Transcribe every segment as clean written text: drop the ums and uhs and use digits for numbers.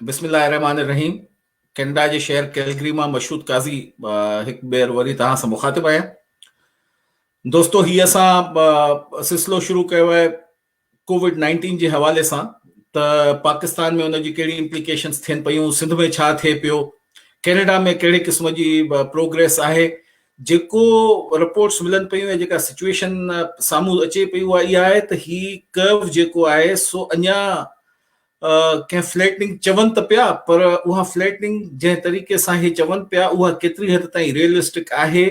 بسم الله الرحمٰن الرحيم ڪينيڊا جي شهر ڪيلگري مان مشهود قاضي هڪ ٻيهر وري توهان سان مخاطب آهيان. دوستو هي اسان سلسلو شروع ڪيو آهي ڪووڊ 19 جي حوالي سان ته پاڪستان ۾ ان جي ڪهڙي امپليڪيشنز ٿين پيون، سنڌ ۾ ڇا ٿئي پيو، ڪينيڊا ۾ ڪهڙي قسم جي پروگريس آهي، جيڪو رپورٽس ملن پيون يا جيڪا سچويشن سامهون اچي پئي اها اها آهي ته هي ڪرو جيڪو آهي سو اڃا ڪنهن فليٽننگ چون ته پيا پر اها فليٽننگ جنهن طريقي سان هي چون پيا اها ڪيتري حد تائين ريئلسٽڪ آهي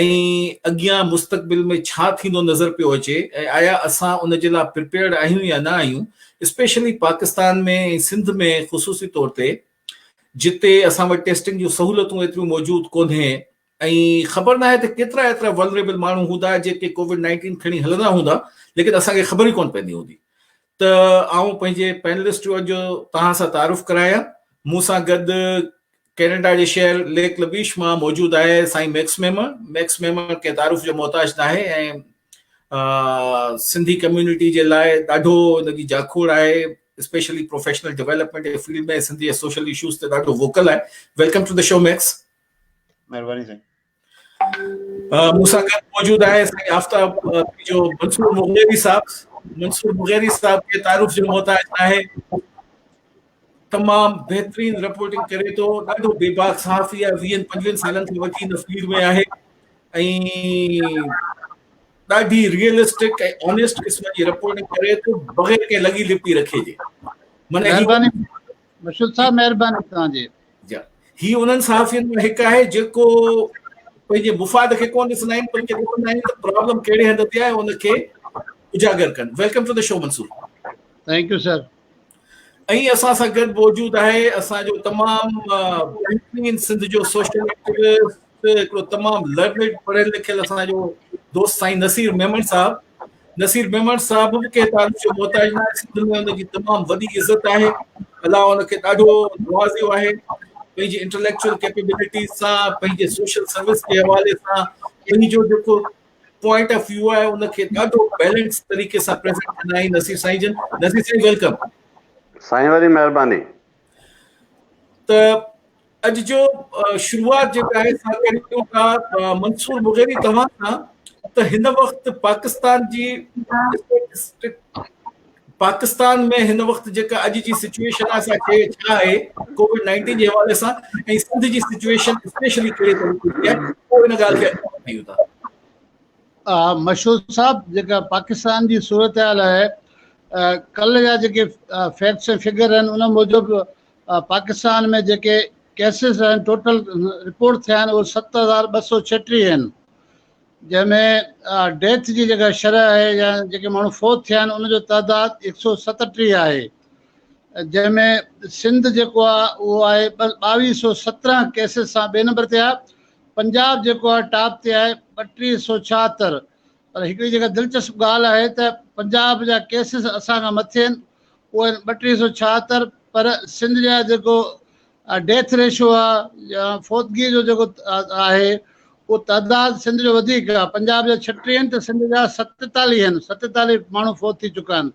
۽ اڳيان مستقبل ۾ ڇا ٿيندو نظر پيو اچي ۽ آيا اسان ان جي لاء پرپيئرڊ آهيون يا نه آهيون اسپيشلي پاڪستان ۾ ۽ سنڌ ۾ خصوصي طور تي جتي اسان وٽ ٽيسٽنگ جون سهولتون ايتريون موجود ڪونهي ۽ خبر ناهي ته ڪيترا ايترا ولنريبل ماڻهو هوندا جيڪي ڪووڊ 19 کڻي هلندا هوندا ليڪن اسان کي خبر ئي ڪونه پوندي هوندي ته آئون پنهنجي پينلسٽ جو اڄ توهان سان تعارف ڪرايان. مون سان گڏ ڪينيڊا جي شهر ليڪ لبيش مان موجود آهي سائين ميڪس ميمڻ. ميڪس ميمڻ ڪنهن تعارف جو محتاج ناهي ۽ سنڌي ڪميونٽي جي لاء ڏاڍو ان جي جاکوڙ آهي، اسپيشلي پروفيشنل ڊيولپمينٽ جي فيلڊ ۾ سنڌي جي سوشل اشوز تي ڏاڍو ووڪل آهي. Welcome to the show Max. مهرباني سائين. مون سان گڏ موجود آهي سائين آفتاب جو منصور مغيري صاحب. منصور مغيري صاحب کي تعارف جو محتاج ناهي، تمام بهترين رپورٽنگ ڪري ٿو، ڏاڍو بيباڪ صحافي آهي، ويهن پنجويهن سالن کان وٺي هن فيلڊ ۾ آهي ۽ ڏاڍي ريئلسٽڪ ۽ آنيسٽ قسم جي رپورٽنگ ڪري ٿو بغير ڪنهن لڳي لپي رکي جي. مهرباني مشهود صاحب، مهرباني توهان جي. جا هي انهن صحافين مان هڪ آهي جيڪو پنهنجي مفاد کي ڪونه ڏسندا آهن بلڪه ڏسندا آهن ته پرابلم ڪهڙي هنڌ تي آهي ان کي اجاگر ڪن. Welcome to the show Mansoor. Thank you sir. ۽ اسان سان گڏ موجود آهي اسان جو تمام بهترين سنڌ جو سوشل ايڪٽيوسٽ، هڪڙو تمام لرنيڊ پڙهيل لکيل اسان جو دوست سائين نصير ميمڻ صاحب. نصير ميمڻ صاحب به ڪنهن تعارف جو محتاج نه آهي، سنڌ ۾ ان جي تمام وڏي عزت آهي، الله ان کي ڏاڍو نوازيو آهي پنهنجي انٽليڪچوئل ڪيپيبلٽيز سان، پنهنجي سوشل سروس جي حوالي سان، پنهنجو جيڪو پوائنٽ آف ويو آهي ان کي ڏاڍو بيلنس طريقي سان پريزنٽ ڪندا آهن نصير سائين جن. نصير سائين welcome. سائين وڏي مهرباني. ته اڄ جو شروعات جيڪا آهي سا ڪريون ٿا منصور مغيري توهان سان ته هن وقت پاڪستان جي پاڪستان ۾ هن وقت جيڪا اڄ جي سچويشن آهي سا کي ڇا آهي ڪووڊ 19 جي حوالي سان ۽ سنڌ جي سچويشن اسپيشلي ڪهڙي طريقي جي آهي پوء ان ڳالهه کي اڳتي وڌايون ٿا. مشهود صاحب جيڪا پاڪستان جي صورتحال آهي ڪل جا جيڪي فيڪٽس ۽ فگر آهن ان موجب پاڪستان ۾ جيڪي ڪيسز آهن ٽوٽل رپورٽ ٿيا آهن اهي 7236 آهن جنهن ۾ ڊيٿ جي جيڪا شرح آهي يا جيڪي ماڻهو فوت ٿيا آهن ان جو تعداد 137 آهي جنهن ۾ سنڌ جيڪو آهي اهو آهي 2217 ڪيسز سان ٻئي نمبر تي آهي پنجاب جيڪو آهي ٽاپ تي آهي 3276 پر هڪڙي جيڪا دلچسپ ڳالهه آهي ته پنجاب جا ڪيسز اسان کان مٿي آهن اهي آهن 3276 پر سنڌ جا جيڪو ڊيٿ ريشو آهي يا فوتگي جو جيڪو آهي اهو تعداد سنڌ جو وڌيڪ آهي پنجاب جا 36 آهن ته سنڌ جا 47 آهن 47 ماڻهو فوت ٿي چڪا آهن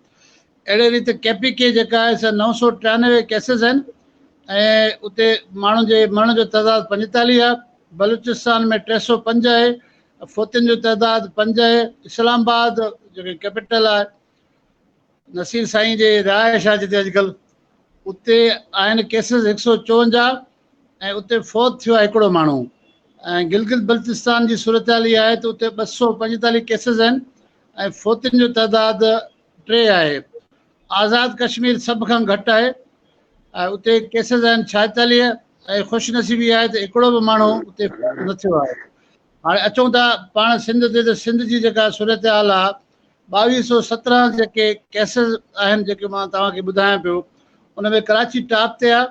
اهڙي ريت ڪي پي ڪي جيڪا آهي سا 993 ڪيسز آهن ۽ اتي ماڻهن جي مرڻ جو تعداد 45 آهي بلوچستان ۾ 305 آهي فوتين جو تعداد 5 آهي اسلام آباد جيڪي ڪيپيٽل آهي نصير سائين جي رهائش آهي جتي اڄڪلهه اتي آهن ڪيسز 154 ۽ اتي فوت ٿيو آهي هڪڙو ماڻهو ۽ گلگت بلتستان جي صورتحال اها آهي ته اتي 245 ڪيسز آهن ۽ فوتين جو تعداد 3 آهي. آزاد ڪشمير سڀ کان گهٽ آهي ۽ اتي ڪيسز آهن 46 ۽ خوش نصيبي آهي ته هڪڙو به ماڻهو اتي فوت نه ٿيو آهي. هاڻي اچون ٿا پاڻ سنڌ تي ته سنڌ جي جيڪا صورتحال آهي 2217 جيڪي ڪيسز آهن جيڪي مان توهان کي ٻڌايان پيو ان ۾ ڪراچي ٽاپ تي آهي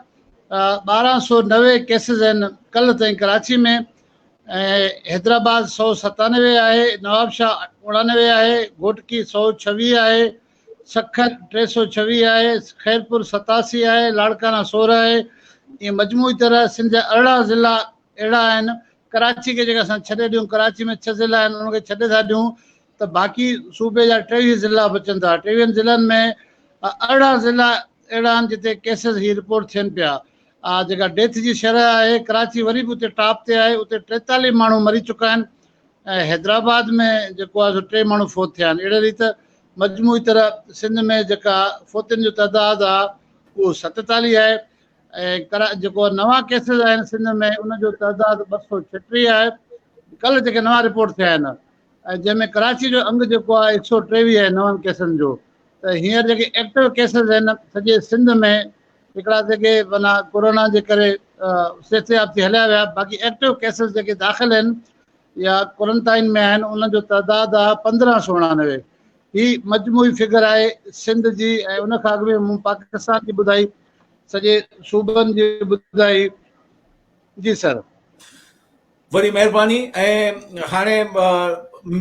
1290 ڪيسز آهن ڪلهه تائين ڪراچي ۾ ۽ حيدرآباد 197 آهي، نوابشاهه 89 آهي، گهوٽڪي 126 آهي، سکر 326 آهي، خيرپور 87 آهي، لاڙڪاڻا 16 آهي. ائين مجموعي طرح سنڌ جا 18 ضلعا اهڙا آهن، ڪراچي کي جيڪڏهن اسان ڇڏي ڏيون، ڪراچي ۾ 6 ضلعا آهن انهن کي ڇڏي ٿا ڏيون ته باقي صوبي جا 23 ضلعا بچن ٿا. 23 ضلعن ۾ 18 ضلعا اهڙا آهن جتي ڪيسز هي رپورٽ ٿين پيا. جيڪا ڊيٿ جي شرح آهي ڪراچي وري به اتي ٽاپ تي آهي اتي 43 ماڻهو مري چڪا آهن ۽ حيدرآباد ۾ جيڪو آهي سو 3 ماڻهو فوت ٿيا آهن. اهڙي ريت مجموعي طرح سنڌ ۾ جيڪا فوتين جو تعداد آهي اهو 47 آهي ۽ ڪرا جيڪو نوان ڪيسز آهن سنڌ ۾ ان جو تعداد 236 آهي. ڪلهه جيڪي نوان رپورٽ ٿيا آهن ۽ جنهن ۾ ڪراچي جو انگ جيڪو آهي 123 آهي نون ڪيسن جو ته هينئر جيڪي ايڪٽو ڪيسز آهن سڄي سنڌ ۾ هڪڙا جيڪي معنيٰ ڪورونا جي ڪري صحتياب ٿي هليا ويا باقي ايڪٽو ڪيسز جيڪي داخل آهن يا ڪورنٽائن ۾ آهن انهن جو تعداد آهي 1589. هي مجموعي فگر آهي سنڌ جي ۽ ان کان اڳ ۾ مون پاڪستان جي ٻڌائي سڄي صوبن جي ٻڌائي. جي سر. وڏي مهرباني ۽ هاڻي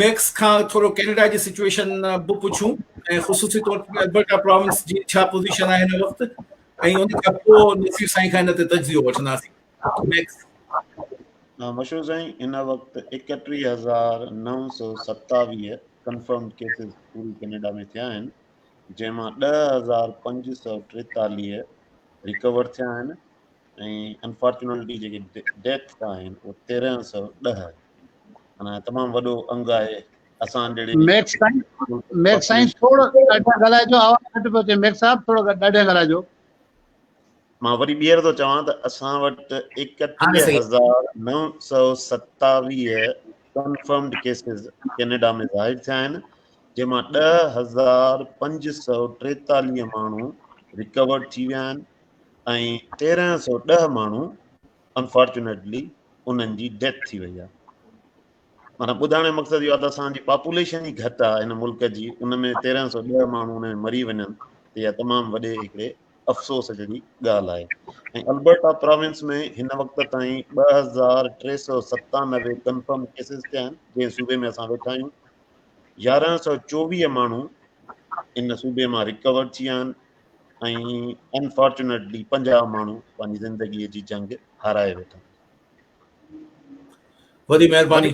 ميڪس کان ٿورو ڪينيڊا جي سچويشن به پڇون ۽ خصوصي طور تي البرٽا پراونس جي ڇا پوزيشن آهي هن وقت ۽ ان کان پوء نصير سائين کان هن تي تجزيو وٺنداسين. ميڪس. مشهور سائين هن وقت 31927 ڪنفرمڊ ڪيسز پوري ڪينيڊا ۾ ٿيا آهن جنهن مان 10543 ريڪور ٿيا آهن ۽ انفارچونيٽلي جيڪي ڊيٿ آهن اهي 1310 آهن معنيٰ تمام وڏو انگ آهي اسان جهڙي ميڪس سائين ميڪس سائين ٿورو ڏاڍا ڳالهائجو آواز گهٽ پيو اچي ميڪس صاحب ٿورو ڏاڍا ڳالهائجو. مان وري ٻيهر ٿو چوان ته اسان وٽ 31927 ڪنفرمڊ ڪيسز ڪينيڊا ۾ ظاهر ٿيا آهن جنهن مان 10543 ماڻهو ريڪورڊ ٿي ويا آهن ۽ 1310 ماڻهو انفارچونيٽلي انهن جي ڊيٿ ٿي وئي آهي. معنيٰ ٻڌائڻ جو مقصد اهو آهي ته اسان جي پاپوليشن ئي گهٽ آهي هن ملڪ جي ان ۾ 1310 ماڻهو ان ۾ مري وڃن ته اها تمام وڏي هڪڙي افسوس جهڙي ڳالهه آهي ۽ البرٽا پراونس ۾ هن وقت تائين 2397 ڪنفرم ڪيسز ٿيا آهن جنهن صوبي ۾ اسان ويٺا آهيون 1124 ماڻهو ان صوبي مان ريڪور ٿي ويا آهن ۽ انفارچونيٽلي 50 ماڻهو پنهنجي زندگي جي جنگ هارائي ويٺا. وڏي مهرباني.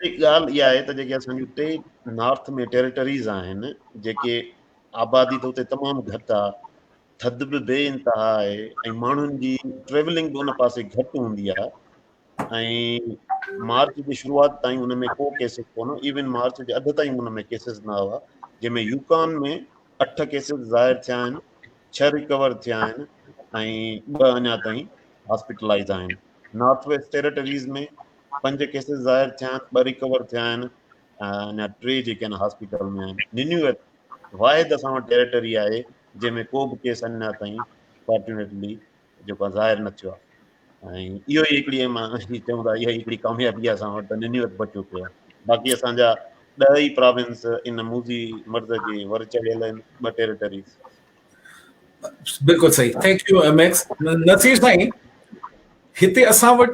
هڪ ڳالهه اها آهي ته جيڪي اسان جون ٽي نارٿ ۾ ٽيريٽريز آهن جيڪي آبادي ته اتي تمام گهٽ آهي ٿڌ به بي انتها آهي ۽ ماڻهن جي ٽريولنگ به ان پاسي گهٽ هوندي آهي ۽ مارچ جي شروعات تائين ان ۾ ڪو ڪيسز ڪونه ايون مارچ جي اڌ تائين ان ۾ ڪيسز نه هئا جنهن ۾ يوڪان ۾ 8 ڪيسز ظاهر ٿيا آهن 6 ريڪور ٿيا آهن ۽ 2 اڃا تائين هاسپيٽلائز آهن نارٿ ويسٽ ٽيريٽريز ۾ 5 ڪيسز ظاهر ٿيا آهن 2 ريڪور ٿيا آهن اڃا 3 جيڪي آهن هاسپيٽل ۾ آهن نينيوت واحد اسان وٽ ٽيريٽري آهي جنهن ۾ ڪو به ڪيس اڃا تائين فارچونيٽلي جيڪو ظاهر نه ٿيو آهي ۽ اهو ئي هڪڙي مان چئون ٿا اها ئي هڪڙي ڪاميابي آهي اسان وٽ ته ننيوت بچو پيو آهي باقي اسان جا 10 ئي پراونس ان موذي مرض جي ور چڙهيل آهن 2 ٽيريٽريز. بلڪل صحيح thank you Max. Naseer سائين هتي اسان وٽ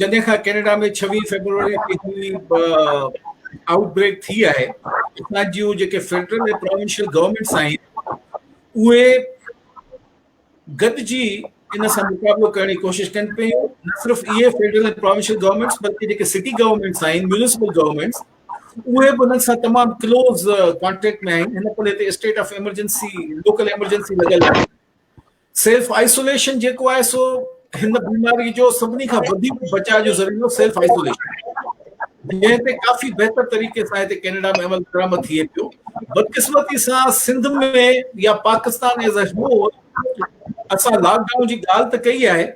جڏهن کان ڪينيڊا ۾ 26 فيبروري تي هي آئوٽ بريڪ ٿي آهي اسان جون جيڪي فيڊرل ۽ پراونشل گورنمينٽس آهن اهي گڏجي ان سان مقابلو ڪرڻ جي ڪوشش ڪن پيون. نه صرف اهي فيڊرل ۽ پراونشل گورنمينٽس بلڪه جيڪي سٽي گورنمينٽس آهن، ميونسپل گورنمينٽس، اهي به انهن سان تمام ڪلوز ڪانٽيڪٽ ۾ آهن. هن پل هتي state of emergency, local emergency لڳل آهي. سيلف آئسوليشن جيڪو آهي سو هن بيماري جو سڀني کان وڌيڪ بچاء جو ذريعو سيلف آئسوليشن جنهن تي ڪافي بهتر طريقي سان هتي ڪينيڊا ۾ عمل درآمد ٿئي پيو. بدقسمتي سان سنڌ ۾ يا پاڪستان ايز اي هول اسان لاڪ ڊائون جي ڳالهه ته ڪئي آهي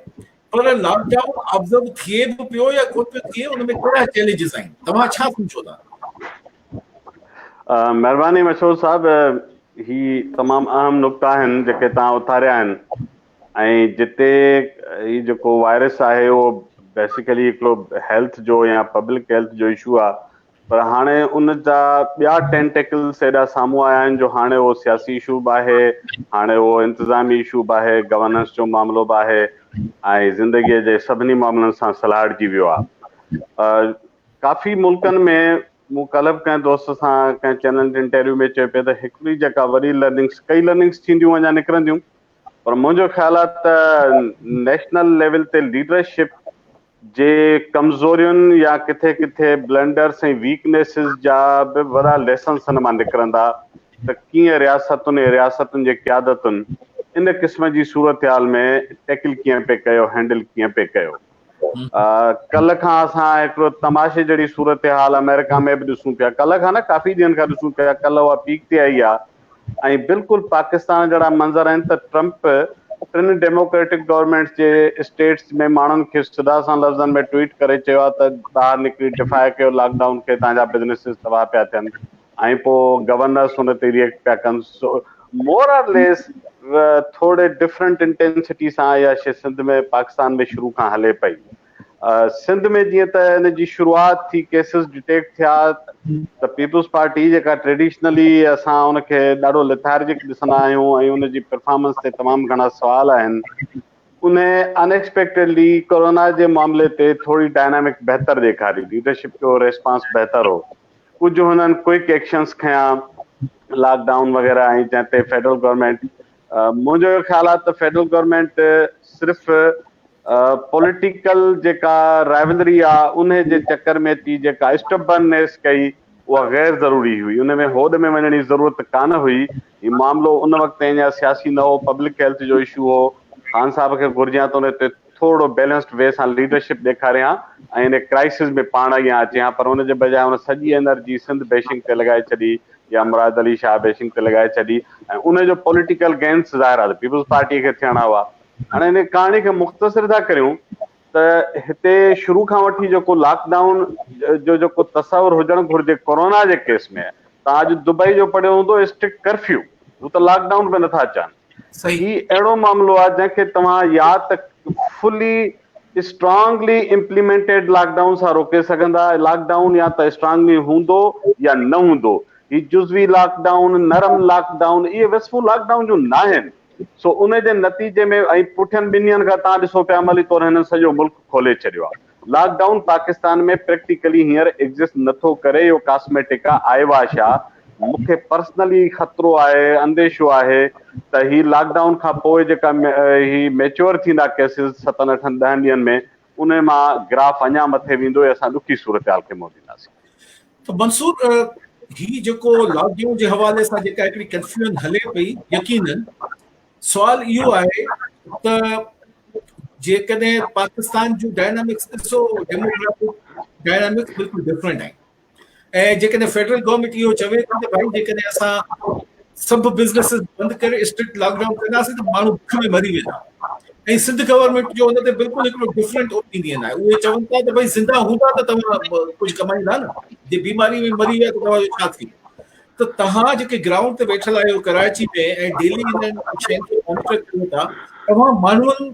پر لاڪ ڊائون آبزرو ٿئي به پيو يا ڪونه پيو ٿئي ان ۾ ڪهڙا چئلينجز آهن توهان ڇا سمجهو ٿا؟ مهرباني مشهور صاحب هي تمام اهم نقطا آهن جيڪي توهان اٿاريا آهن ۽ جتي هي جيڪو وائرس آهي اهو بيسيڪلي هڪڙو هيلٿ جو يا پبلڪ هيلٿ جو اشو آهي پر هاڻي ان جا ٻيا ٽينٽيڪلس ايڏا سامهون آيا آهن جو هاڻي اهو سياسي اشو به آهي هاڻي اهو انتظامي اشو به آهي گورننس جو معاملو به آهي ۽ زندگيء جي سڀني معاملن سان سلهاڙجي ويو آهي ڪافي ملڪن ۾ مون ڪلهه به ڪنهن دوست سان ڪنهن چينل جي انٽرويو ۾ چيو پئي ته هڪڙي جيڪا وڏي لرننگس ڪئي لرننگس ٿينديون اڃا نڪرنديون پر منهنجو خيال آهي ته نيشنل ليول تي ليڊرشپ جي ڪمزورين يا ڪٿي ڪٿي بلنڊرس ۽ ويڪنيسز جا به وڏا ليسنس ان مان نڪرندا. ته ڪيئن رياستن ۽ رياستن جي قيادتن ان قسم جي صورتحال ۾ ٽيڪل ڪيئن پئي ڪيو، هينڊل ڪيئن پئي ڪيو. ڪلهه کان اسان هڪڙو تماشي جهڙي صورتحال آمريڪا ۾ به ڏسون پيا، ڪلهه کان نه ڪافي ڏينهن کان ڏسون پيا، ڪلهه اها پيڪ تي آئي آهي ۽ بلڪل پاڪستان جهڙا منظر آهن ته ٽرمپ ٽن ڊيموڪريٽڪ گورنمينٽس جي اسٽيٽس ۾ ماڻهن کي سڌا سان لفظن ۾ ٽوئيٽ ڪري چيو آهي ته ٻاهر نڪري ڊفاء ڪيو لاڪ ڊائون کي توهان جا بزنسز تباهه پيا ٿين ۽ پوء گورنرس ان تي ريئيڪٽ پيا ڪن سو مور آر ليس ٿوري ڊفرنٽ انٽينسٽي سان اها شي سنڌ ۾ پاڪستان ۾ شروع کان هلي پئي. سنڌ ۾ جيئن ته ان جي شروعات ٿي ڪيسز ڊٽيڪٽ ٿيا ته پيپلز پارٽي جيڪا ٽريڊيشنلي اسان ان کي ڏاڍو ليٿارجڪ ڏسندا آهيون ۽ ان جي پرفارمنس تي تمام گهڻا سوال آهن ان ان ايڪسپيڪٽيڊلي ڪورونا جي معاملي تي ٿوري ڊائنامڪ بهتر ڏيکاري ليڊرشپ جو ريسپانس بهتر هو ڪجهه هنن ڪوئڪ ايڪشنز کنيا لاڪ ڊائون وغيره ۽ جنهن تي فيڊرل گورنمينٽ منهنجو اهو خيال آهي ته فيڊرل گورنمينٽ صرف پوليٽيڪل جيڪا رائولري آهي ان جي چڪر ۾ اچي جيڪا اسٽبرنيس ڪئي اها غير ضروري هئي ان ۾ هوڏ ۾ وڃڻ جي ضرورت ڪانه هئي هي معاملو ان وقت تائين اڃا سياسي نه هو پبلڪ هيلٿ جو اشو هو خان صاحب کي گهرجي ها ته ان تي ٿورڙو بيلنسڊ وي سان ليڊرشپ ڏيکاري ها ۽ ان ڪرائسز ۾ پاڻ اڳيان اچي ها پر ان جي بجاء ان سڄي انرجي سنڌ بيشنگ تي لڳائي ڇڏي يا مراد علي شاهه بيشنگ تي لڳائي ڇڏي ۽ ان جو پوليٽيڪل گينس ظاهر آهي ته پيپلز پارٽي کي ٿيڻا هئا. هاڻي ان ڪهاڻي کي مختصر ٿا ڪريون ته هتي شروع کان وٺي جيڪو لاڪ ڊائون جو جيڪو تصور هجڻ گهرجي ڪورونا جي ڪيس ۾ توهان اڄ دبئي جو پڙهيو هوندو اسٽرڪٽ ڪرفيو هو ته لاڪ ڊائون به نٿا چاهن. هي اهڙو معاملو آهي جنهن کي توهان يا ته fully strongly implemented lock down سان روڪي سگهندا، لاڪ ڊائون يا ته اسٽرانگلي هوندو يا نه هوندو، هي جزوي لاڪ ڊائون، نرم لاڪ ڊائون اهي وصفون لاڪ ڊائون جون ناهن، سو ان جي نتيجي ۾ ۽ پٺين ٻن ڏينهن کان توهان ڏسو پيا عملي طور هنن سڄو ملڪ کولي ڇڏيو آهي. لاڪ ڊائون پاڪستان ۾ پريڪٽيڪلي هينئر ايگزسٽ نه ٿو ڪري اهو ڪاسميٽڪ آ آئي واش آ مون کي پرسنلي خطرو آهي انديشو آهي ته هي لاڪ ڊائون کان پوء جيڪا هي ميچوئر ٿيندا ڪيسز ستن اٺن ڏهن ڏينهن ۾ انهي مان گراف اڃا مٿي ويندو ۽ اسان ڏکي صورتحال کي منهن ڏينداسين. ته منصور هي جيڪو لاڪ ڊائون جي حوالي سان جيڪا هڪڙي ڪنفيوزن هلي پئي يقينن سوال اهو آهي ته جيڪڏهن پاڪستان جون ڊائنامڪس ڏسو ڊيموگرافڪ ڊائنامڪس بلڪل ڊفرنٽ آهن ۽ جيڪڏهن فيڊرل گورنمينٽ اهو چوي ٿي ته ڀائي جيڪڏهن اسان سڀ بزنسز بند ڪري اسٽرڪٽ لاڪ ڊائون ڪنداسين ته ماڻهو بک ۾ مري ويندا ۽ سنڌ گورنمينٽ جو ان تي بلڪل هڪڙو ڊفرنٽ اوپينين آهي اهي چون ٿا ته ڀائي زنده هوندا ته توهان ڪجهه ڪمائيندا نه جي بيماري ۾ مري ويا ته توهان جو ڇا ٿيندو ته توهان جيڪي گرائونڊ تي ويٺل آهيو ڪراچي ۾ ۽ ڊيلي انهن شين کي مانيٽر ڪريو ٿا توهان ماڻهن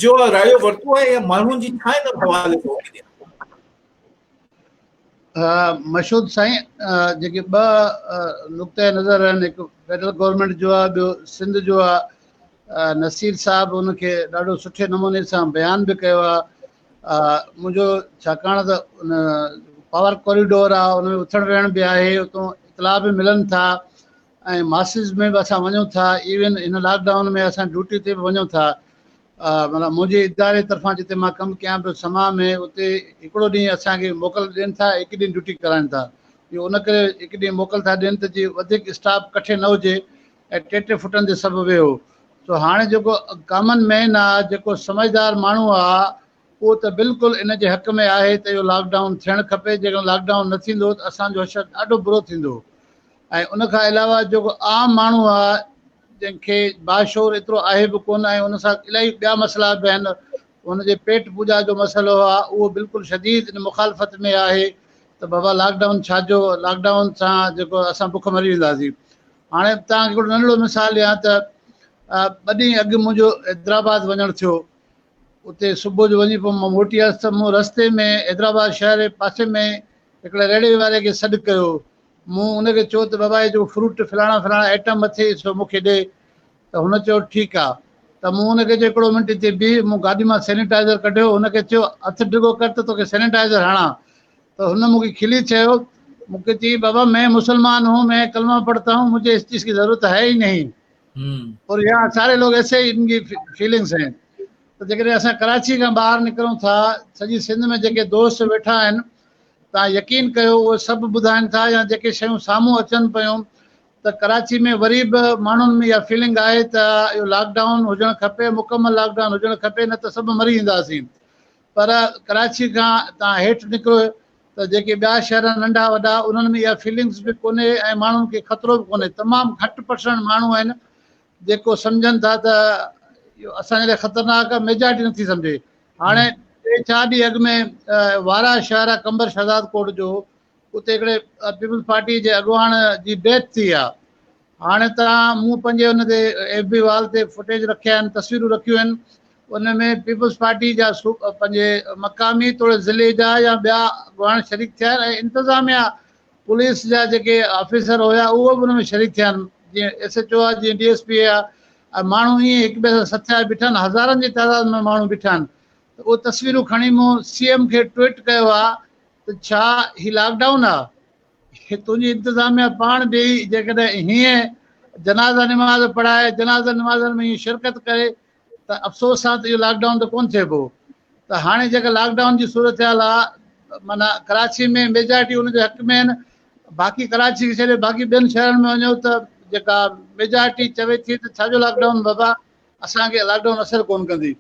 جو رايو ورتو آهي يا ماڻهن جي ڇا ان حوالي سان اوپينين؟ مشهود سائين جيڪي ٻه نقطه نظر آهن هڪ فيڊرل گورنمينٽ جو آهي ٻيو سنڌ جو آهي نصير صاحب ان کي ڏاڍو سٺي نموني سان بيان به ڪيو آهي منهنجو ڇاڪاڻ ته ان پاور ڪوريڊور آهي ان ۾ اٿڻ ويهڻ به آهي اتو اطلاع به ملن ٿا ۽ ماسز ۾ به اسان وڃون ٿا ايون هن لاڪ ڊائون ۾ اسان ڊيوٽي تي به وڃون ٿا مطلب منهنجي اداري طرفان جتي مان ڪم ڪيان پيو سما ۾ اتي هڪڙو ڏينهن اسان کي موڪل ڏين ٿا هڪ ڏينهن ڊيوٽي ڪرائين ٿا اهو ان ڪري هڪ ڏينهن موڪل ٿا ڏين ته جي وڌيڪ اسٽاف ڪٺي نه هجي ۽ ٽي ٽي فٽن تي سڀ ويهو سو هاڻي جيڪو ڪامن مين آ جيڪو سمجهدار ماڻهو آ اهو ته بلڪل ان جي حق ۾ آهي ته اهو لاڪ ڊائون ٿيڻ کپي جيڪڏهن لاڪ ڊائون نه ٿيندو ته اسان جو حشر ڏاڍو برو ٿيندو ۽ ان کان علاوه جيڪو عام ماڻهو آ جنهن کي باشعور ايترو آهي به ڪونه ۽ ان سان الاهي ٻيا مسئلا به آهن ان جي پيٽ پوڄا جو مسئلو آ اهو بلڪل شديد ان مخالفت ۾ آهي ته بابا لاڪ ڊائون ڇا جو لاڪ ڊائون سان جيڪو اسان بک مري وينداسين هاڻي توهان کي هڪڙو ننڍڙو مثال ڏيان ته ٻه ڏينهن اڳ منهنجو حيدرآباد وڃڻ ٿيو اتي صبح جو وڃي پوء مان موٽي آيس ته مون رستي ۾ حيدرآباد شهر جي پاسي ۾ هڪڙي ريڙهي واري کي سڏ ڪيو مون ان کي چيو ته بابا هي جيڪو فروٽ فلاڻا فلاڻا آئٽم اٿئي سو مون کي ڏي ته هن چيو ٺيڪ آ ته مون ان کي چيو هڪڙو منٽ هتي بيهه مون گاڏي مان سينيٽائزر ڪڍيو هن کي چيو هٿ ڊگهو ڪر ته توکي سينيٽائزر هڻان ته هن مون کي کلي چيو، مون کي چيائين بابا مين مسلمان هون مين ڪلمه پڙهتا هون مجهي اس چيز ڪي ضرورت هي ئي نهين اور يهان ساري لوگ ايسي ئي ان ڪي فيلنگس هين ته جيڪڏهن اسان ڪراچي کان ٻاهر نڪرون ٿا سڄي سنڌ ۾ جيڪي دوست ويٺا آهن تان يقين ڪيو اهي سڀ ٻڌائن ٿا يا جيڪي شيون سامهون اچن پيون ته ته ڪراچي ۾ وري به ماڻهن ۾ اها فيلنگ آهي ته اهو لاڪ ڊائون هجڻ کپي، مڪمل لاڪ ڊائون هجڻ کپي نه ته سڀ مري وينداسين. پر ڪراچي کان توهان هيٺ نڪرو ته جيڪي ٻيا شهر آهن ننڍا وڏا انهن ۾ اها فيلنگس به ڪونهي ۽ ماڻهن کي خطرو به ڪونهي. تمام گهٽ پرسنٽ ماڻهو آهن جيڪو سمجهن ٿا ته اهو اسان جي لاء خطرناڪ آهي، ميجارٽي نٿي سمجهي. هاڻي ٽي چار ڏينهن اڳ ۾ وارهه شهر آهي قمبر شهداد ڪوٽ جو اتي هڪڙي پيپلز پارٽي جي اڳواڻ جي ڊيٿ ٿي آ هاڻي تان مون پنهنجي ان تي ايف بي وال تي فوٽيج رکيا آهن تصويرون رکيون آهن ان ۾ پيپلز پارٽي جا پنهنجي مقامي توڙي ضلعي جا يا ٻيا اڳواڻ شريڪ ٿيا آهن ۽ انتظاميا پوليس جا جيڪي آفيسر هيا اهو به ان ۾ شريڪ ٿيا آهن جيئن ايس ايچ او آ جيئن ڊي ايس پي آ ۽ ماڻهو ائين هڪ ٻئي سان سٿيا بيٺا آهن هزارن جي تعداد ۾ ماڻهو بيٺا آهن ته اهي تصويرون کڻي مون سي ايم کي ٽوئيٽ ڪيو آ ته ڇا هي لاڪ ڊائون آ؟ تنهنجي انتظاميا پاڻ به جيڪڏهن هيئن جنازا نماز پڙهائي جنازا نمازن ۾ هيئن شرڪت ڪري ته افسوس سان ته اهو لاڪ ڊائون ته ڪونه ٿئبو ته هاڻي جيڪا لاڪ ڊائون جي صورتحال آ معنيٰ ڪراچي ۾ ميجارٽي ان جي حق ۾ آهن باقي ڪراچي کي ڇڏي باقي ٻين شهرن ۾ وڃو ته جيڪا ميجارٽي چوي ٿي ته ڇا جو لاڪ ڊائون بابا اسان کي لاڪ ڊائون اثر ڪون ڪندي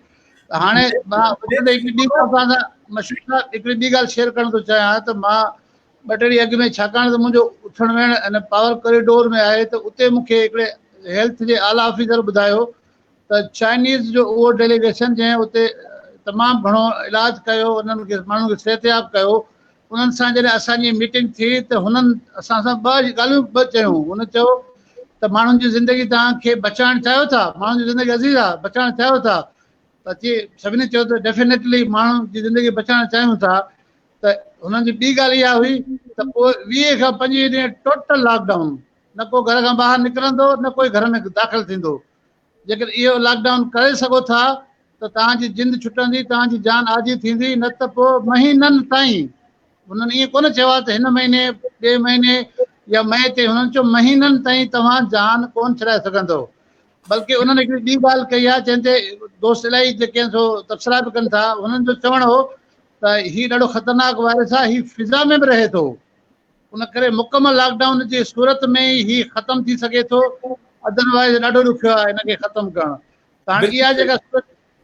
ته هاڻي مان هڪڙي ٻي ڳالهه توهان سان مشهور صاحب هڪڙي ٻي ڳالهه شيئر ڪرڻ ٿو چاهيان ته مان ٻه ٽي ڏينهن اڳ ۾ ڇاڪاڻ ته منهنجو اٿڻ ويهڻ ان پاور ڪوريڊور ۾ آهي ته اتي مون کي هڪڙي هيلٿ جي اعليٰ آفيسر ٻڌايو ته چائنيز جو اهو ڊيليگيشن جنهن اتي تمام گهڻو علاج ڪيو انهن کي ماڻهن کي صحتياب ڪيو انهن سان جڏهن اسان جي ميٽنگ ٿي ته هنن اسان سان ٻه ڳالهيون ٻه چيون هن چيو ته ماڻهن جي زندگي توهان کي بچائڻ چاهيو ٿا ماڻهن جي زندگي عزيز آهي بچائڻ چاهيو ٿا ته اچي سڀني چيو ته ڊيفينيٽلي ماڻهن جي زندگي بچائڻ چاهيون ٿا ته هنن جي ٻي ڳالهه اها هئي ته پوء 20 کان 25 ڏينهن ٽوٽل لاڪ ڊائون نه ڪو گهر کان ٻاهر نڪرندو نه ڪوئي گهر ۾ داخل ٿيندو جيڪڏهن اهو لاڪ ڊائون ڪري سگهو ٿا ته توهان جي جند ڇٽندي، توهان جي جان آجي ٿيندي، نه ته پوء مهينن تائين، هنن ائين ڪونه چيو آهي ته هن مهيني، ٻئي مهيني يا مئي تي، هنن چيو مهينن تائين توهان جان ڪونه ڇڏائي سگهندؤ. بلڪه انهن هڪڙي ٻي ڳالهه ڪئي آهي جنهن تي دوست الاهي جيڪي آهن سو تبصرا به ڪن ٿا، هنن جو چوڻ هو ته هي ڏاڍو خطرناڪ وائرس آهي، هي فضا ۾ به رهي ٿو، ان ڪري مڪمل لاڪ ڊائون جي صورت ۾ ئي هي ختم ٿي سگهي ٿو ادروائز ڏاڍو ڏکيو آهي ان کي ختم ڪرڻ ته هاڻي اها جيڪا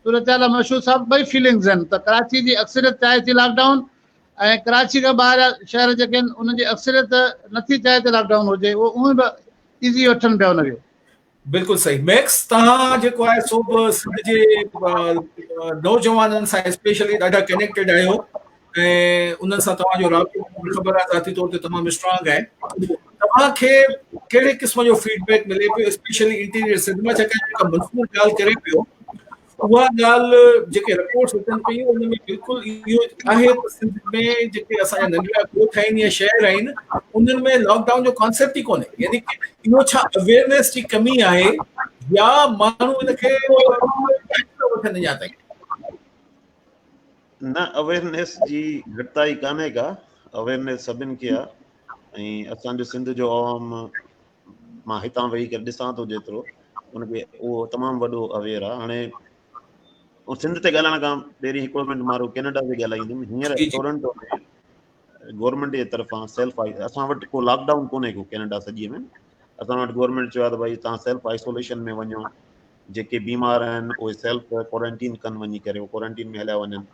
صورتحال آهي مشهور صاحب ٻئي فيلنگز آهن ته ڪراچي جي اڪثريت چاهي ٿي لاڪ ڊائون ۽ ڪراچي کان ٻاهر شهر جيڪي آهن انهن جي اڪثريت نٿي چاهي ته لاڪ ڊائون هجي اهو اونئن به ايزي وٺن پيا ان کي. بلڪل صحيح ميڪس توهان جيڪو آهي سو به سنڌ جي نوجوانن سان اسپيشلي ڏاڍا ڪنيڪٽيڊ آهيو ۽ انهن سان توهان جو رابطو خبر آهي ذاتي طور تي تمام اسٽرانگ آهي توهان کي ڪهڙي قسم جو فيڊ بيڪ ملي پيو اسپيشلي انٽيريئر سنڌ مان ڇاڪاڻ جيڪا منصور ڳالهه ڪري پيو اها ڳالهه جيڪي رپورٽس اچن پيون ان ۾ بلڪل اهو آهي ته سنڌ ۾ جيڪي اسان جا ننڍڙا ڳوٺ آهن يا شهر آهن انهن ۾ لاڪ ڊائون جو ڪانسيپٽ ئي ڪونهي يعني اهو ڇا اويئرنيس جي ڪمي آهي يا ماڻهو ان کي وٺن اڃا تائين؟ نه اويئرنيس جي گهٽتائي ڪانهي ڪا، اويئرنيس سڀن کي آهي ۽ اسان جو سنڌ جو عوام مان هتان ويهي ڪري ڏسان ٿو جيترو ان کي اهو تمام وڏو اويئر آهي هاڻي سنڌ تي ڳالهائڻ کان پهرين هڪڙو منٽ مان ڪينيڊا تي ڳالهائيندم هينئر ٽورنٽو ۾ گورنمينٽ جي طرفان سيلف اسان وٽ ڪو لاڪ ڊائون ڪونهي ڪو ڪينيڊا سڄي ۾ اسان وٽ گورنمينٽ چيو آهي ته ڀائي توهان سيلف آئسوليشن ۾ وڃو جيڪي بيمار آهن اهي سيلف ڪوارنٽين ڪن وڃي ڪري ڪوارنٽين ۾ هليا وڃن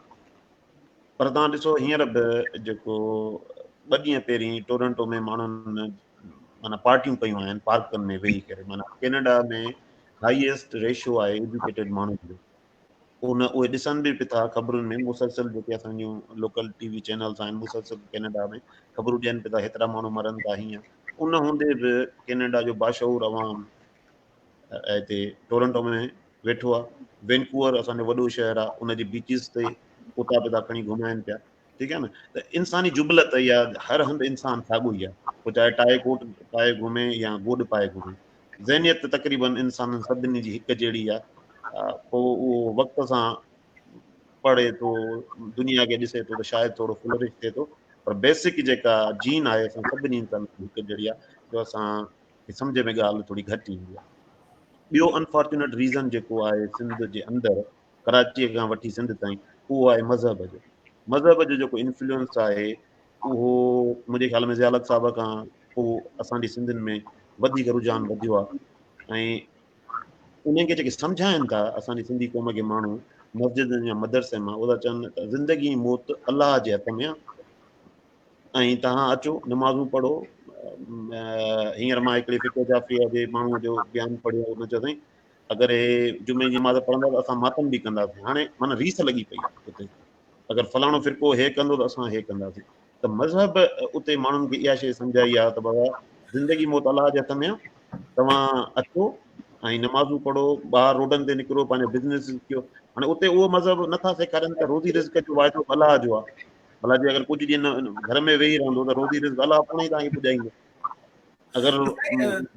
پر توهان ڏسو هينئر به جيڪو ٻه ڏينهن پهرين ٽورنٽو ۾ ماڻهن معنيٰ پارٽيون ڪيون آهن پارڪن ۾ ويهي ڪري معنيٰ ڪينيڊا ۾ هائيسٽ ريشو آهي ايجوڪيٽيڊ ماڻهن جو ان اهي ڏسن به پيا خبرن ۾ مسلسل جيڪي اسان جون لوڪل ٽي وي چينلز آهن مسلسل ڪينيڊا ۾ خبرون ڏين پيا ٿا هيترا ماڻهو مرن ٿا هيئن ان هوندي به ڪينيڊا جو باشعور عوام هتي ٽورنٽو ۾ ويٺو آ وينڪوور اسان جو وڏو شهر آ ان جي بيچز تي ڪتا پتا کڻي گهمائن پيا ٺيڪ آ نه ته انساني جبلت يا هر هنڌ انسان ساڳو ئي آ پوء چاهي ٽائي ڪوٽ پائي گهمي يا گوڏ پائي گهمي ذهنيت تقريبن انسانن سڀني جي هڪ جهڙي آ پوء اهو وقت سان پڙهي ٿو دنيا کي ڏسي ٿو ته شايد ٿورو فلرش ٿئي ٿو پر بيسڪ جيڪا جين آهي اسان سڀني انسانن جي هڪ جهڙي آ جو اسان کي سمجهه ۾ ڳالهه ٿوري گهٽ ايندي آهي. ٻيو انفارچونيٽ ريزن جيڪو آهي سنڌ جي اندر ڪراچيء کان وٺي سنڌ تائين اهو آهي مذهب جو. مذهب جو جيڪو انفلوئنس آهي اهو منهنجي خيال ۾ ضياء الحق صاحب کان پوء اسان جي سنڌين ۾ وڌيڪ رجحان وڌيو آهي ۽ انهن کي جيڪي سمجهائن ٿا اسان جي سنڌي قوم کي ماڻهو مسجدن يا مدرسي مان اهي ٿا چون ته زندگي ۽ موت الله جي هٿ ۾ آهي ۽ توهان اچو نمازون پڙهو هينئر مان هڪڙي فقه جعفريه جي ماڻهوء جو بيان پڙهيو ان چيو سائين اگر هي جمعي جي نماز پڙهندا ته اسان ماتم به ڪنداسين هاڻي معنيٰ ريس لڳي پئي آهي اتي اگر فلاڻو فرقو هي ڪندو ته اسان هي ڪنداسين ته مذهب اتي ماڻهن کي اها شيء سمجهائي آهي ته بابا زندگي موت الله جي هٿ ۾ آهي توهان اچو ۽ نمازون پڙهو ٻاهر روڊن تي نڪرو پنهنجو بزنس ڪيو هاڻي اتي اهو مذهب نٿا سيکارين ته روزي رزق جو واعدو الله جو آهي ڀلا جي اگر ڪجهه ڏينهن گهر ۾ ويهي رهندو ته روزي رزق الله پاڻ ئي توهان کي پڄائيندو اگر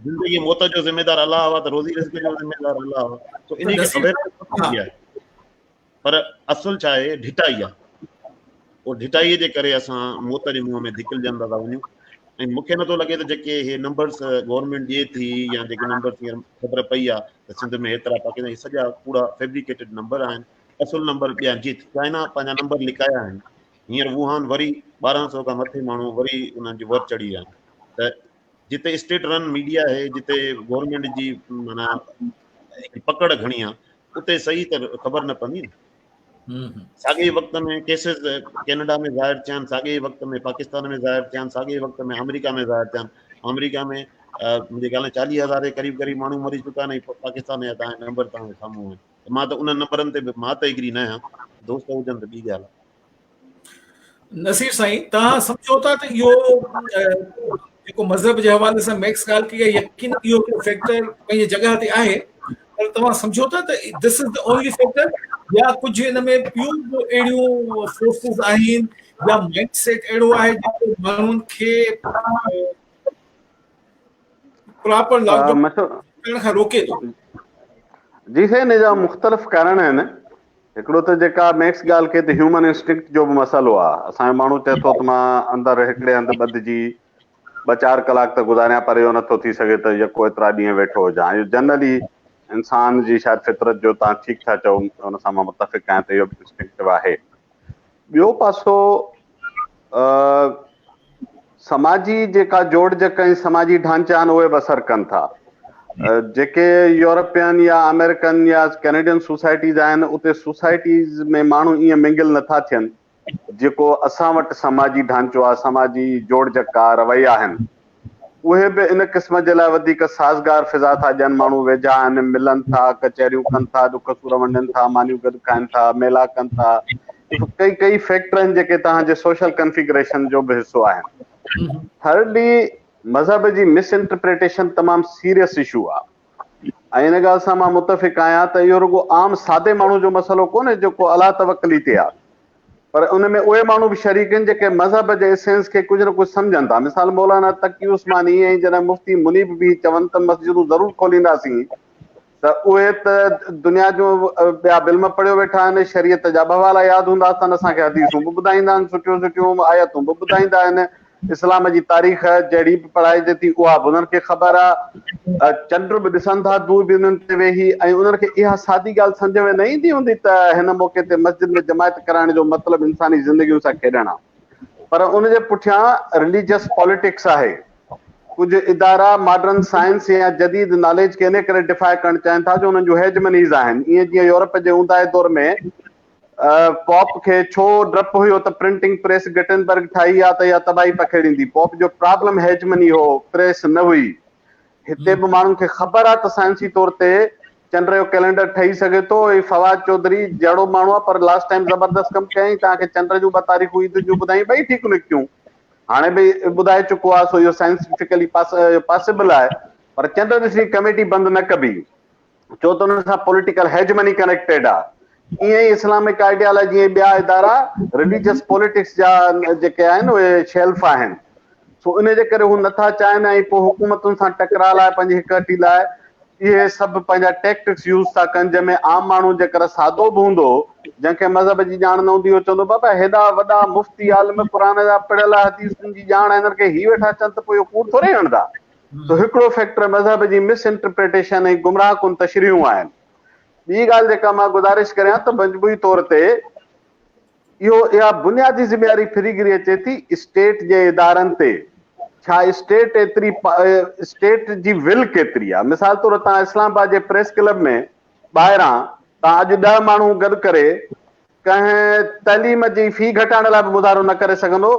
زندگي موت جو ذميدار الله آهي ته روزي رزق جو ذميدار الله آهي تو انهي کي اويئرنيس کپندي آهي پر اصل ڇا آهي ڍٽائي آهي اهو ڍٽائي جي ڪري اسان موت جي منهن ۾ ڌڪلجندا ٿا وڃون ۽ مون کي نٿو لڳي ته جيڪي هي نمبرس گورنمينٽ ڏئي ٿي يا جيڪي نمبرس هينئر خبر پئي آهي ته سنڌ ۾ هيترا پاڪستان هي سڄا ڪوڙا فيبريڪيٽڊ نمبر آهن اصل نمبر ٻيا جي چائنا پنهنجا نمبر لڪايا آهن هينئر ووهان وري 1200 کان مٿي ماڻهو وري انهن جي ور چڙهي ويا آهن ته جتي اسٽيٽ رن ميڊيا آهي جتي گورنمينٽ جي معنيٰ پڪڙ گهڻي آهي اتي صحيح ته خبر نه پوندي نه ساڳئي وقت ۾ ڪيسز ڪينيڊا ۾ ظاهر ٿيا آهن ساڳئي وقت ۾ پاڪستان ۾ ظاهر ٿيا آهن ساڳئي وقت ۾ آمريڪا ۾ ظاهر ٿيا آهن آمريڪا ۾ منهنجي خيال ۾ چاليهه هزار جي قريب قريب ماڻهو مري چڪا آهن ۽ پاڪستان جا توهان نمبر توهان جي سامهون آهن مان ته انهن نمبرن تي به مان ته ايگري نه آهيان دوست هجن ته ٻي ڳالهه آهي نصير سائين توهان سمجهو ٿا ته اهو جيڪو مذهب جي حوالي سان ميڪس ڳالهه ڪئي آهي يقين اهو هڪڙو فيڪٽر پنهنجي جڳهه تي آهي پر توهان سمجهو ٿا ته this is the only factor يا ڪجهه ان ۾ ٻيون به اهڙيون فورسز آهن يا مائنڊ سيٽ اهڙو آهي جيڪو ماڻهن کي پراپر لاڪ ڊائون ڪرڻ کان روڪي ٿو. جي سائين ان جا مختلف ڪارڻ آهن هڪڙو ته جيڪا ميڪس ڳالهه ڪئي ته هيومن انسٽنڪٽ جو به مسئلو آهي اسان جو ماڻهو چئي ٿو ته مان اندر هڪڙي هنڌ ٻڌجي ٻه چار ڪلاڪ ته گذاريان پر اهو نٿو ٿي سگهي ته يڪو ايترا ڏينهن ويٺو هجان اهو جنرلي انسان جي شايد فطرت جو تان ٺيڪ ٿا چئو ان سان مان متفق آهيان ته اهو به انسٽنڪٽو آهي ٻيو پاسو سماجي جيڪا جوڙجڪ ۽ سماجي ڍانچا آهن اهي به اثر ڪن ٿا. جيڪي يورپين يا آمريڪن يا ڪينيڊين سوسائٽيز آهن اتي سوسائٽيز ۾ ماڻهو ائين منگل نٿا ٿين جيڪو اسان وٽ سماجي ڍانچو آهي سماجي جوڙجڪ آهي رويا آهن. اهي به ان قسم جي لاء وڌيڪ سازگار فضا ٿا ڏين، ماڻهو ويجها آهن، ملن ٿا، ڪچهريون ڪن ٿا، ڏک سور ونڊين ٿا، مانيون گڏ کائن ٿا، ميلا ڪن ٿا، ڪئي ڪئي فيڪٽر آهن جيڪي توهان جي سوشل ڪنفيگريشن جو به حصو آهن. ٿرڊلي مذهب جي مس انٽرپريٽيشن تمام سيريس اشو آهي ۽ ان ڳالهه سان مان متفق آهيان ته اهو رڳو عام سادي ماڻهو جو مسئلو ڪونهي جيڪو الله توڪلي تي آهي. پر ان ۾ اهي ماڻهو به شريڪ آهن جيڪي مذهب جي اسينس کي ڪجهه نه ڪجهه سمجهن ٿا. مثال مولانا تقي عثماني ۽ جڏهن مفتي منيب به چون ته مسجدون ضرور کولينداسين ته اهي ته دنيا جون ٻيا علم پڙهيو ويٺا آهن، شريعت جا به حوالا ياد هوندا اٿن، اسان کي حديثون به ٻڌائيندا آهن، سٺيون سٺيون آيتون به ٻڌائيندا آهن، اسلام جي تاريخ جهڙي به پڙهائجي ٿي اها به انهن کي خبر آ، چنڊ به ڏسن ٿا دوربينن تي ويهي ۽ انهن کي اها سادي ڳالهه سمجهه ۾ نه ايندي هوندي ته هن موقعي تي مسجد ۾ جماعت ڪرائڻ جو مطلب انساني زندگين سان کيڏڻ آ پر ان جي پٺيان رليجس پاليٽڪس آهي. ڪجهه ادارا ماڊرن سائنس يا جديد ناليج کي انهي ڪري ڊفائي ڪرڻ چاهين ٿا جو انهن جون هيجمنيز آهن ائين جيئن يورپ جي اونداهي دور ۾ پوپ کي ڇو ڊپ هيو ته پرنٽنگ پريس گٽنبرگ ٺاهي آ ته اها تباهي پکيڙيندي. پوپ جو پرابلم هيجمني هو، پريس نه هئي. هتي به ماڻهن کي خبر آ ته سائنسي طور تي چنڊ جو ڪئلينڊر ٺهي سگهي ٿو. هي فواد چوڌري جهڙو ماڻهو آ پر لاسٽ ٽائيم زبردست ڪم ڪيائين. توهان کي چنڊ جون ٻه تاريخون عيد جون ٻڌايائين ٻئي ٺيڪ نڪتيون. هاڻي به ٻڌائي چڪو آ سو اهو سائنسفڪلي پاسيبل آهي پر چنڊ ڏسي ڪميٽي بند نه ڪبي. ڇو ته ان سان پوليٽيڪل هيجمني ڪنيڪٽيڊ آ. ائين ئي اسلامڪ آئيڊيالاجي ۽ ٻيا ادارا رليجس پوليٽڪس جا جيڪي آهن اهي شيلف آهن. سو ان جي ڪري هو نٿا چاهين ۽ پوء حڪومتن سان ٽڪراء لاء پنهنجي هڪ هٽي لاء اهي سڀ پنهنجا ٽيڪٽڪس يوز ٿا ڪن جنهن ۾ عام ماڻهو جيڪر سادو به هوندو جنهن کي مذهب جي ڄاڻ نه هوندي اهو چوندو بابا هيڏا وڏا مفتي عالم قرآن جا پڙهيل حديثن جي ڄاڻ هنن کي هي ويٺا چون ته پوء اهو ڪوڙ ٿوري هڻندا. سو هڪڙو فيڪٽر مذهب جي مس انٽرپريٽيشن ۽ گمراهه ڪن تشريحون آهن. ٻي ڳالهه جيڪا مان گذارش ڪريان ته مجموعي طور تي اهو اها بنيادي ذميواري ڦري گهري اچي ٿي اسٽيٽ جي ادارن تي. ڇا اسٽيٽ ايتري اسٽيٽ جي ول ڪيتري آ؟ مثال طور توهان اسلام آباد جي پريس ڪلب ۾ ٻاهران توهان اڄ ڏهه ماڻهو گڏ ڪري ڪنهن تعليم جي في گهٽائڻ لاء به مظاهرو نه ڪري سگهندو،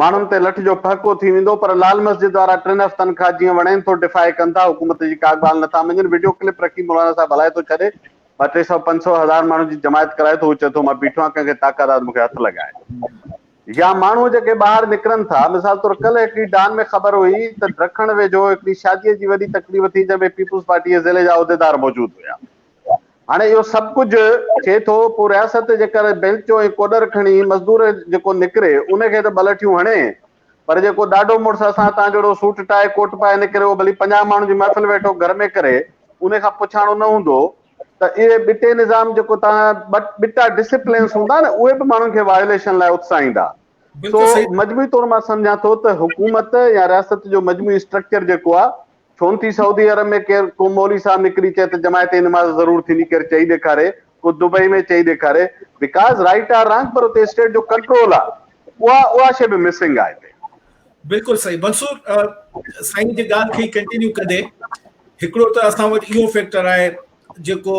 ماڻهن تي لٺ جو ڦهڪو ٿي ويندو پر لال مسجد وارا ٽن هفتن کان جيئن وڻين ٿو ڊفائي ڪن ٿا، حڪومت جي ڪا ڳالهه نه ٿا مڃين، وڊيو ڪلپ رکي مولانا صاحب هلائي ٿو ڇڏي، مان ٽي سئو پنج سئو هزار ماڻهن جي جماعت ڪرائي ٿو، هو چئي ٿو مان بيٺو آهيان ڪنهن کي طاقت آهي ته مون کي هٿ لڳائي. يا ماڻهو جيڪي ٻاهر نڪرن ٿا، مثال طور ڪلهه هڪڙي ڊان ۾ خبر هئي ته ڊکڻ ويجهو هڪڙي شاديء جي وڏي تقريب ٿي جنهن ۾ پيپلز پارٽي جي ضلعي جا عهديدار موجود هيا. هاڻي اهو سڀ ڪجهه ٿئي ٿو پوء رياست جيڪر بيلچو ۽ ڪوڏر کڻي مزدور جيڪو نڪري ان کي ته ٻه لٺيون هڻي پر جيڪو ڏاڍو مڙس اسان تان جهڙو سوٽ ٽائي ڪوٽ پائي نڪري اهو ڀلي 50 ماڻهن جي محفل ويٺو گهر ۾ ڪري ان کان پڇاڻو نه هوندو ته اهي ٻٽي نظام جيڪو توهان ٻٽا ڊسپلينس هوندا نه اهي به ماڻهن کي وايوليشن لاء اتساهيندا. سو مجموعي طور مان سمجهان ٿو ته حڪومت يا رياست جو مجموعي اسٽرڪچر جيڪو آهي ڇو نه ٿي سعودي عرب ۾ ڪير ڪو مولوي صاحب نڪري چئي ته جماعت جي نماز ضرور ٿيندي ڪير چئي ڏيکاري ڪو دبئي ۾ چئي ڏيکاري because right R wrong پر اتي اسٽيٽ جو ڪنٽرول آهي اها اها شي به مسنگ آهي هتي. بلڪل صحيح منصور سائين جي ڳالهه کي ڪنٽينيو ڪندي هڪڙو ته اسان وٽ اهو فيڪٽر آهي جيڪو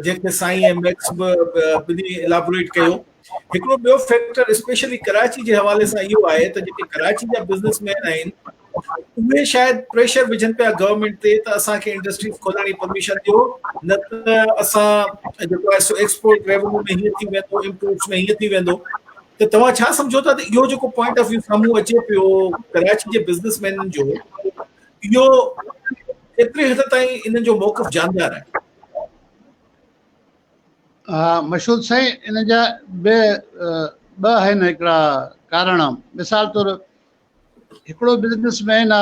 جنهن کي سائين ۽ ميڪس به ٻنهي الابوريٽ ڪيو هڪڙو ٻيو فيڪٽر اسپيشلي ڪراچي جي حوالي سان اهو آهي ته جيڪي ڪراچي جا بزنس مين آهن اهي شايد پريشر وجهن پيا گورنمينٽ تي ته اسان کي انڊسٽريز کولڻ جي پرميشن ڏيو نه ته اسان جيڪو آهي سو ايڪسپورٽ ريونيو ۾ هيئن ٿي ويندو امپورٽس ۾ هيئن ٿي ويندو ته توهان ڇا سمجهو ٿا ته اهو جيڪو پوائنٽ آف ويو سامهون اچي پيو ڪراچي جي بزنس مينن جو اهو ڪيتري حد تائين انهن جو موقف جاندار آهي؟ ها مشهود سائين ان جا به ٻه آهن هڪڙا ڪارڻ مثال طور هڪڙو بزنس مين آ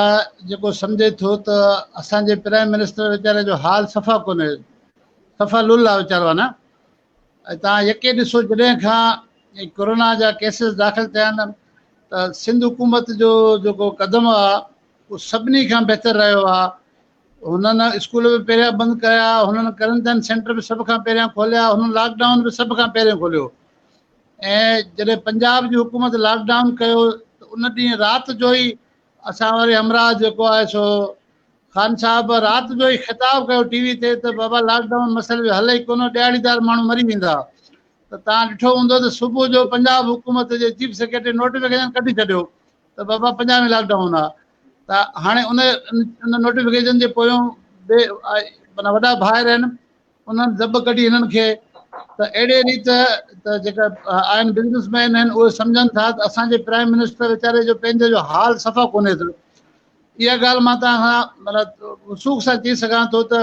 جيڪو سمجهي ٿو ته اسان جي پرائم منسٽر ويچاري جو حال صفا ڪونهي صفا لل آ ويچارو نه ۽ توهان يڪي ڏسو جڏهن کان ڪورونا جا ڪيسز داخل ٿيا آهن ته سنڌ حڪومت جو جيڪو قدم آهي اهو سڀني کان بهتر رهيو آهي هنن اسڪول به پهريان بند ڪيا هنن ڪرنٽائن سينٽر به سڀ کان پهريان کوليا هنن لاڪ ڊائون به سڀ کان پهريون کوليو ۽ جڏهن پنجاب جي حڪومت لاڪ ڊائون ڪيو ته ان ڏينهن رات جو ئي اسان واري همراهه جيڪو آهي سو خان صاحب رات جو ئي خطاب ڪيو ٽي وي تي ته بابا لاڪ ڊائون مسئلي جو حل ئي ڪونه ڏهاڙيدار ماڻهو مري ويندا ته توهان ڏٺو هوندو ته صبح جو پنجاب حڪومت جي چيف سيڪريٽري نوٽيفڪيشن ڪڍي ڇڏيو ته بابا پنجاب ۾ لاڪ ڊائون آ ته هاڻي ان ان نوٽيفڪيشن جي پويون به معنيٰ وڏا ڀائر آهن انهن دٻ ڪڍي هنن کي ته اهڙي ريت ته جيڪا آهن بزنس مين آهن اهي سمجهن ٿا ته اسان جي پرائم منسٽر ويچاري جو پنهنجو جو حال صفا ڪونهي ته اها ڳالهه مان توهان کان معنيٰ وثوق سان چئي سگهان ٿو ته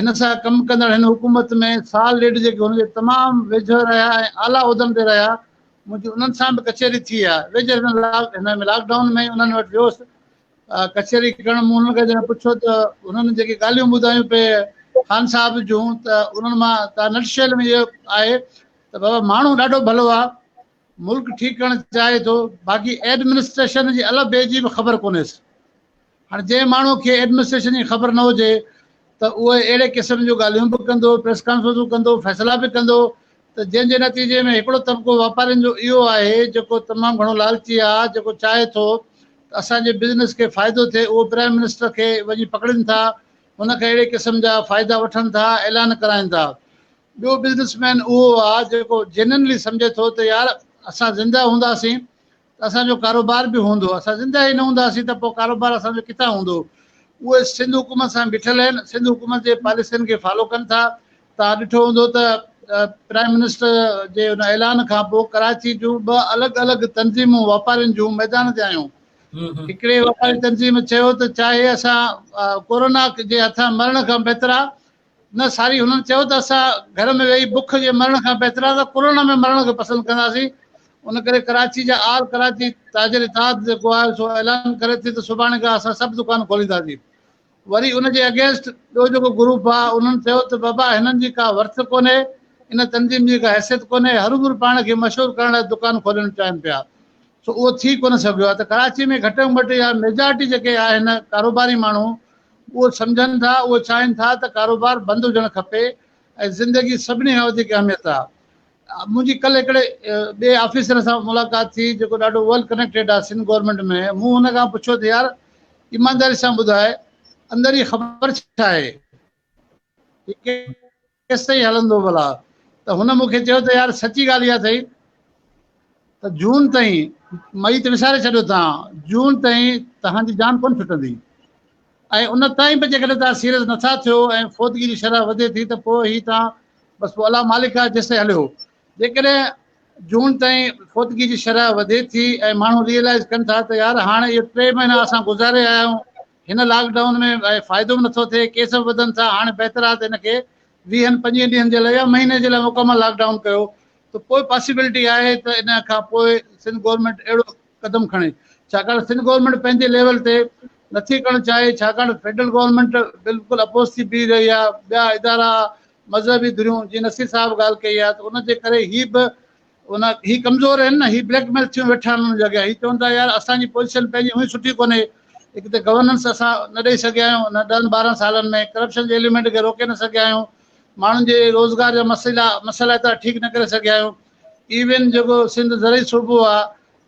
هن سان ڪم ڪندڙ هن حڪومت ۾ سال ڏيڍ جيڪي هن جي تمام ويجهو رهيا ۽ اعليٰ عهدن تي رهيا منهنجي انهن سان به ڪچهري ٿي آهي ويجهڙ هن ۾ لاڪ ڊائون ۾ انهن وٽ ويوس ڪچهري ڪرڻ مون انهن کان جڏهن پڇيو ته انهن جيڪي ڳالهيون ٻڌايون پئي خان صاحب جون ته انهن مان ته نٽ شيل ۾ اهو آهي ته بابا ماڻهو ڏاڍو ڀلو آهي ملڪ ٺيڪ ڪرڻ چاهي ٿو باقي ايڊمنسٽريشن جي الف بي جي به خبر ڪونهيس. هاڻي جنهن ماڻهو کي ايڊمنسٽريشن جي خبر نه هجي ته اهو اهڙي قسم جون ڳالهيون به ڪندو، پريس ڪانفرنسون ڪندو، فيصلا به ڪندو ته جنهن جي نتيجي ۾ هڪڙو طبقو واپارين جو اهو آهي جيڪو تمام گهڻو لالچي آهي جيڪو چاهي ٿو ته اسان جي بزنس کي فائدو ٿئي اهو پرائم منسٽر کي وڃي پڪڙين ٿا ان کان اهڙي قسم جا فائدا وٺن ٿا اعلان ڪرائين ٿا. ٻيو بزنس مين اهو آ جيڪو جينيونلي سمجهي ٿو ته يار اسان زنده هونداسين ته اسان جو ڪاروبار به هوندو اسان زنده ئي نه هونداسين ته پوء ڪاروبار اسان جو ڪٿان هوندو اهي سنڌ حڪومت سان بيٺل آهن سنڌ حڪومت جي پاليسين کي فالو ڪن ٿا توهان ڏٺو هوندو ته پرائم منسٽر جي ان اعلان کان پوء ڪراچي جون ٻه الڳ الڳ تنظيمون واپارين جون ميدان تي آيون هڪڙي واپاري تنظيم چيو ته چاهي اسان ڪورونا جي هٿان مرڻ کان بهتر آ نه ساري هنن چيو ته اسان گهر ۾ ويهي بک جي مرڻ کان بهتر آهي ته ڪورونا ۾ مرڻ کي پسند ڪنداسين ان ڪري ڪراچي جا آل ڪراچي تاجر اتحاد جيڪو آهي سو اعلان ڪري ٿي ته سڀاڻي کان اسان سڀ دڪان کولينداسين وري ان جي اگينسٽ ٻيو جيڪو گروپ آهي انهن چيو ته بابا هنن جي ڪا ورٿ ڪونهي ان تنظيم جي ڪا حيثيت ڪونهي هروڀرو پاڻ کي مشهور ڪرڻ لاء دڪان کولڻ چاهين پيا سو اهو ٿي ڪونه سگهيو آهي ته ڪراچي ۾ گهٽ ۾ گهٽ يا ميجارٽي جيڪي آهن ڪاروباري ماڻهو اهو سمجهن ٿا، اهو چاهين ٿا ته ڪاروبار بند هجڻ کپي ۽ زندگي سڀني کان وڌيڪ اهميت آهي. منهنجي ڪلهه هڪڙي ٻئي آفيسر سان ملاقات ٿي جيڪو ڏاڍو ويل ڪنيڪٽيڊ آهي سنڌ گورنمينٽ ۾ مون هن کان پڇيو ته يار ايمانداري سان ٻڌاء اندر جي خبر ڇا آهي ڪيستائين هلندو ڀلا ته هن مون کي چيو ته يار سچي ڳالهه اها اٿئي ته جون تائين مئي ته وساري ڇڏيو تان جون تائين توهان جي جان ڪونه ڇٽندي ۽ ان تائين به جيڪڏهن توهان سيريس نٿا ٿيو ۽ فوتگي جي شرح وڌي ٿي ته پوء هي توهان بس پوء الله مالڪ آهي جيستائين هليو. جيڪڏهن جون تائين فوتگي جي شرح وڌي ٿي ۽ ماڻهو ريئلائز ڪن ٿا ته يار هاڻي اهي ٽي مهينا اسان گذاري آيا آهيون هن لاڪ ڊائون ۾ ۽ فائدو به نٿو ٿئي ڪيس به وڌن ٿا هاڻي بهتر آهي ته هن کي ويهن پنجويهن ڏينهن جي لاء يا مهيني جي لاء مڪمل لاڪ ڊائون ڪيو ته پوء پاسيبلٽي آهي ته ان کان پوء سنڌ گورنمينٽ اهڙو قدم کڻي ڇاڪاڻ سنڌ گورنمينٽ پنهنجي ليول تي نٿي ڪرڻ چاهي ڇاڪاڻ فيڊرل گورنمينٽ بلڪل اپوز ٿي بيهي رهي آهي ٻيا ادارا مذهبي ڌريون جيئن نصير صاحب ڳالهه ڪئي آهي ته ان جي ڪري هي به ان هي ڪمزور آهن نه هي بليڪ ميل ٿيون ويٺا آهن انهن جي اڳيان هي چون ٿا يار اسان جي پوزيشن پنهنجي هونئن سٺي ڪونهي هڪ ته گورننس اسان نه ڏئي سگهيا آهيون نه ڏهن 12 سالن ۾ ڪرپشن جي ايليمينٽ کي روڪي نه سگهيا آهيون ماڻهن جي روزگار جا مسئلا مسئلا ايترا ٺيڪ نه ڪري سگهيا آهيون ايون جيڪو سنڌ زرعي صوبو آ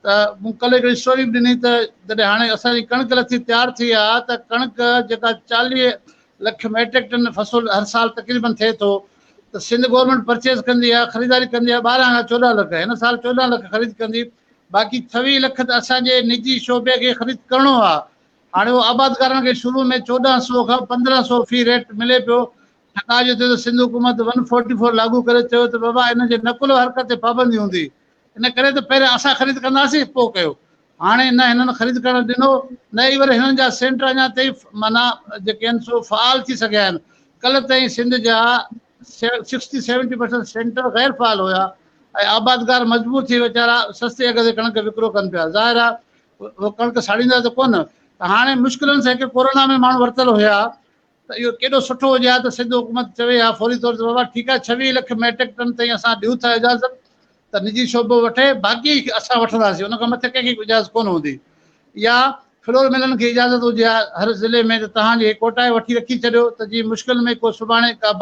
ته مون ڪلهه هڪڙي اسٽوري به ڏني ته جڏهن هاڻي اسان جي ڪڻڪ لٿي تيار ٿي آ ته ڪڻڪ جيڪا 40 لک ميٽرڪ ٽن فصل هر سال تقريبن ٿئي ٿو ته سنڌ گورنمينٽ پرچيز ڪندي آ خريداري ڪندي آ 12 کان 14 لک هن سال 14 لک خريد ڪندي باقي 26 لک ته اسان جي نجي شعبي کي خريد ڪرڻو آ هاڻي اهو آبادگارن کي شروع ۾ 1400 کان 1500 في ريٽ ملي پيو ٺڪاء جو ٿيو ته سنڌ حڪومت ون فورٽي فور لاڳو ڪري چيو ته بابا ان جي نقل و حرڪت تي پابندي هوندي ان ڪري ته پهريان اسان خريد ڪنداسين پوء ڪيو هاڻي نه هنن خريد ڪرڻ ڏنو نه ئي وري هنن جا سينٽر اڃا تائين معنيٰ جيڪي آهن سو فعال ٿي سگهيا آهن ڪلهه تائين سنڌ جا سڪسٽي سيونٽي پرسنٽ سينٽر غير فعال هيا ۽ آبادگار مجبور ٿي ويچارا سستي اگهه تي ڪڻڪ وڪرو ڪن پيا ظاهر آهي هو ڪڻڪ ساڙيندا ته ڪونه ته هاڻي مشڪلن سان هڪ ڪورونا ۾ ماڻهو ورتل هيا ته اهو ڪيڏو سٺو هجي ها ته سنڌ حڪومت چوي ها فوري طور تي بابا ٺيڪ آهي 26 لک ميٽرڪ ٽن تائين اسان ڏيون ٿا اجازت ته نجي شعبو وٺي باقي اسان وٺنداسين ان کان مٿي ڪنهن کي اجازت ڪونه هوندي يا فلور ملن کي اجازت هجي ها هر ضلعي ۾ ته توهان جي ڪوٽا وٺي رکي ڇڏيو ته جي مشڪل ۾ ڪو سڀاڻي ڪا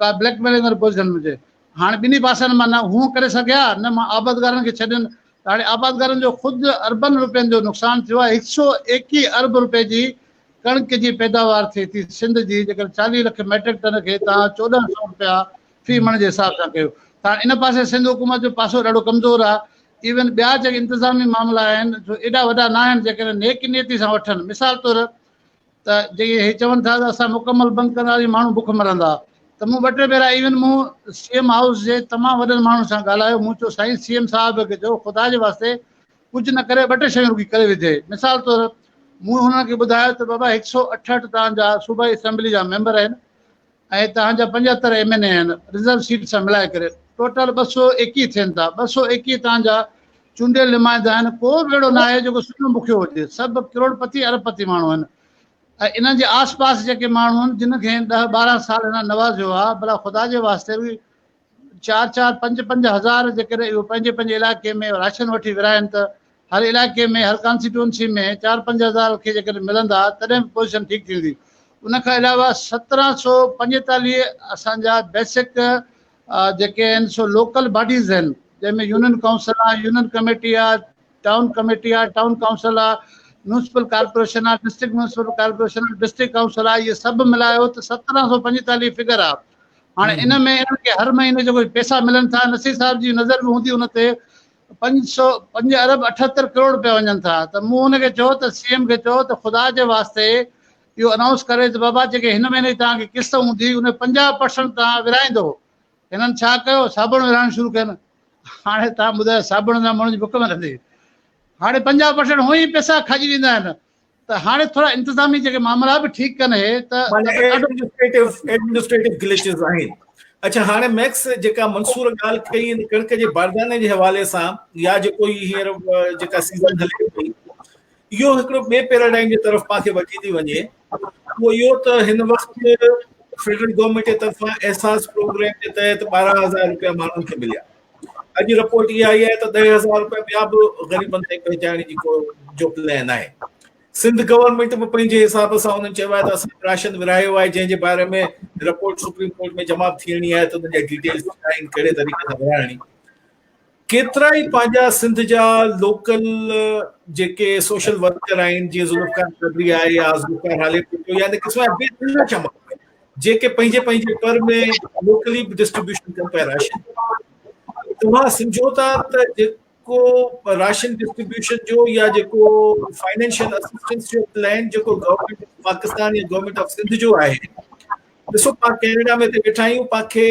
ڪا بليڪ ميلنگ واري پوزيشن هجي هاڻي ٻنهي پاسن مان نه هو ڪري سگهيا نه مان آبادگارن کي ڇڏين ته هاڻي آبادگارن جو خود اربن روپين جو نقصان ٿيو آهي 121 ارب روپين جي ڪڻڪ جي پيداوار ٿئي ٿي سنڌ جي جيڪڏهن 40 لک ميٽرڪ ٽن کي توهان 1400 رپيا في مڻ جي حساب سان ڪيو ته هاڻي ان پاسي سنڌ حڪومت جو پاسو ڏاڍو ڪمزور آهي ايون ٻيا جيڪي انتظامي معاملا آهن سو ايڏا وڏا نه آهن جيڪڏهن نيڪ نيتي سان وٺن مثال طور ته جيڪي هي چون ٿا ته اسان مڪمل بند ڪنداسين ماڻهو بک مرندا ته مون ٻه ٽي ڀيرا ايون مون سي ايم هائوس جي تمام وڏن ماڻهن سان ڳالهايو مون چيو سائين سي ايم صاحب کي چئو خدا جي واسطي ڪجهه نه ڪري ٻه ٽي شيون رڳي ڪري وجهي. مثال طور مون هنن کي ٻڌايو ته بابا هڪ سئو اٺهٺ توهان جا صوبائي اسيمبلي جا ميمبر آهن ۽ توهان جا 75 ايم اين اي آهن رزرو سيٽ سان ملائي ڪري ٽوٽل 221 ٿين ٿا 221 توهان جا چونڊيل نمائندا آهن ڪو به اهڙو نه آهي جيڪو سڃو بکيو هجي سڀ ڪروڙ پتي ارب پتي ماڻهو آهن ۽ انهن جي آس پاس جيڪي ماڻهو آهن جن کي ڏهه 12 سال هنن نوازيو آهي ڀلا خدا جي واسطي به چار چار پنج پنج هزار جيڪڏهن اهو پنهنجي پنهنجي علائقي ۾ راشن وٺي ورهائن ته هر علائقي ۾ هر ڪانسٽيٽوئنسي ۾ چار پنج هزار کي جيڪڏهن ملندا تڏهن به پوزيشن ٺيڪ ٿيندي ان کان علاوه 1745 اسان جا بيسڪ جيڪي آهن سو لوڪل باڊيز آهن جنهن ۾ يونين ڪائونسل آهي يونين ڪميٽي آهي ٽائون ڪميٽي آهي ٽائون ڪائونسل آهي ميونسپل ڪارپوريشن آهي ڊسٽرڪٽ ميونسپل ڪارپوريشن آهي ڊسٽرڪٽ ڪائونسل آهي اهي سڀ ملايو ته 1745 فگر آهي هاڻي ان ۾ انهن کي هر مهيني جيڪو پيسا ملن ٿا نصير صاحب جي نظر به هوندي ان تي پنج سو پنج ارب 78 ڪروڙ روپيا وڃن ٿا ته مون ان کي چيو ته سي ايم کي چيو ته خدا جي واسطي اهو انائونس ڪري ته بابا جيڪي هن مهيني توهان کي قسط هوندي ان 50 پرسنٽ توهان ورهائيندو هنن ڇا ڪيو صابڻ ورهائڻ شروع ڪين هاڻي توهان ٻڌايو صابڻ سان ماڻهن جي بک مرندي هاڻي 50 پرسنٽ هونئن ئي پيسا کائجي ويندا آهن ته هاڻي ٿورا انتظامي جيڪي معاملا به ٺيڪ ڪن هي ته معنيٰ ايڊمنسٽريٽو ايڊمنسٽريٽو گلچز آهن. اڇا هاڻي ميڪس جيڪا منصور ڳالهه ڪئي ان ڪڻڪ جي بارداني جي حوالي سان يا جيڪو هي هينئر جيڪا سيزن هلي پئي اهو هڪڙو ٻئي پيراڊائم جي طرف پاڻ کي وٺي ٿي وڃي اهو اهو ته هن وقت فيڊرل گورنمينٽ جي طرفان احساس پروگرام جي تحت 12000 روپيا ماڻهن کي مليا اڄ رپورٽ اها آئي آهي ته 10000 روپيا ٻيا به غريبن تائين پهچائڻ جي ڪو جو پلان آهي. سنڌ گورنمينٽ به پنهنجي حساب سان انهن چيو آهي ته اسان راشن ورهايو آهي جنهن جي باري ۾ رپورٽ سپريم ڪورٽ ۾ جمع ٿيڻي آهي ته انهن جا ڊيٽيلز ڇا آهن ڪهڙي طريقي سان ورهائڻي. ڪيترا ئي پنهنجا سنڌ جا لوڪل جيڪي سوشل ورڪر آهن جيئن ذوالفقار قادري آهي يا ذوالفقار هالي پٽو يا ان قسم جا بي انتها ماڻهو آهن جيڪي پنهنجي پنهنجي پر ۾ لوڪلي به ڊسٽريبيوشن ڪن پيا راشن. توهان سمجهو ٿا ته جيڪو راشن ڊسٽريبيوشن جو يا جيڪو فائنينشل اسسٽنس جو پلان جيڪو گورنمينٽ آف پاڪستان يا گورنمينٽ آف سنڌ جو آهي، ڏسو پاڻ ڪينيڊا ۾ هتي ويٺا آهيون، پاڻ کي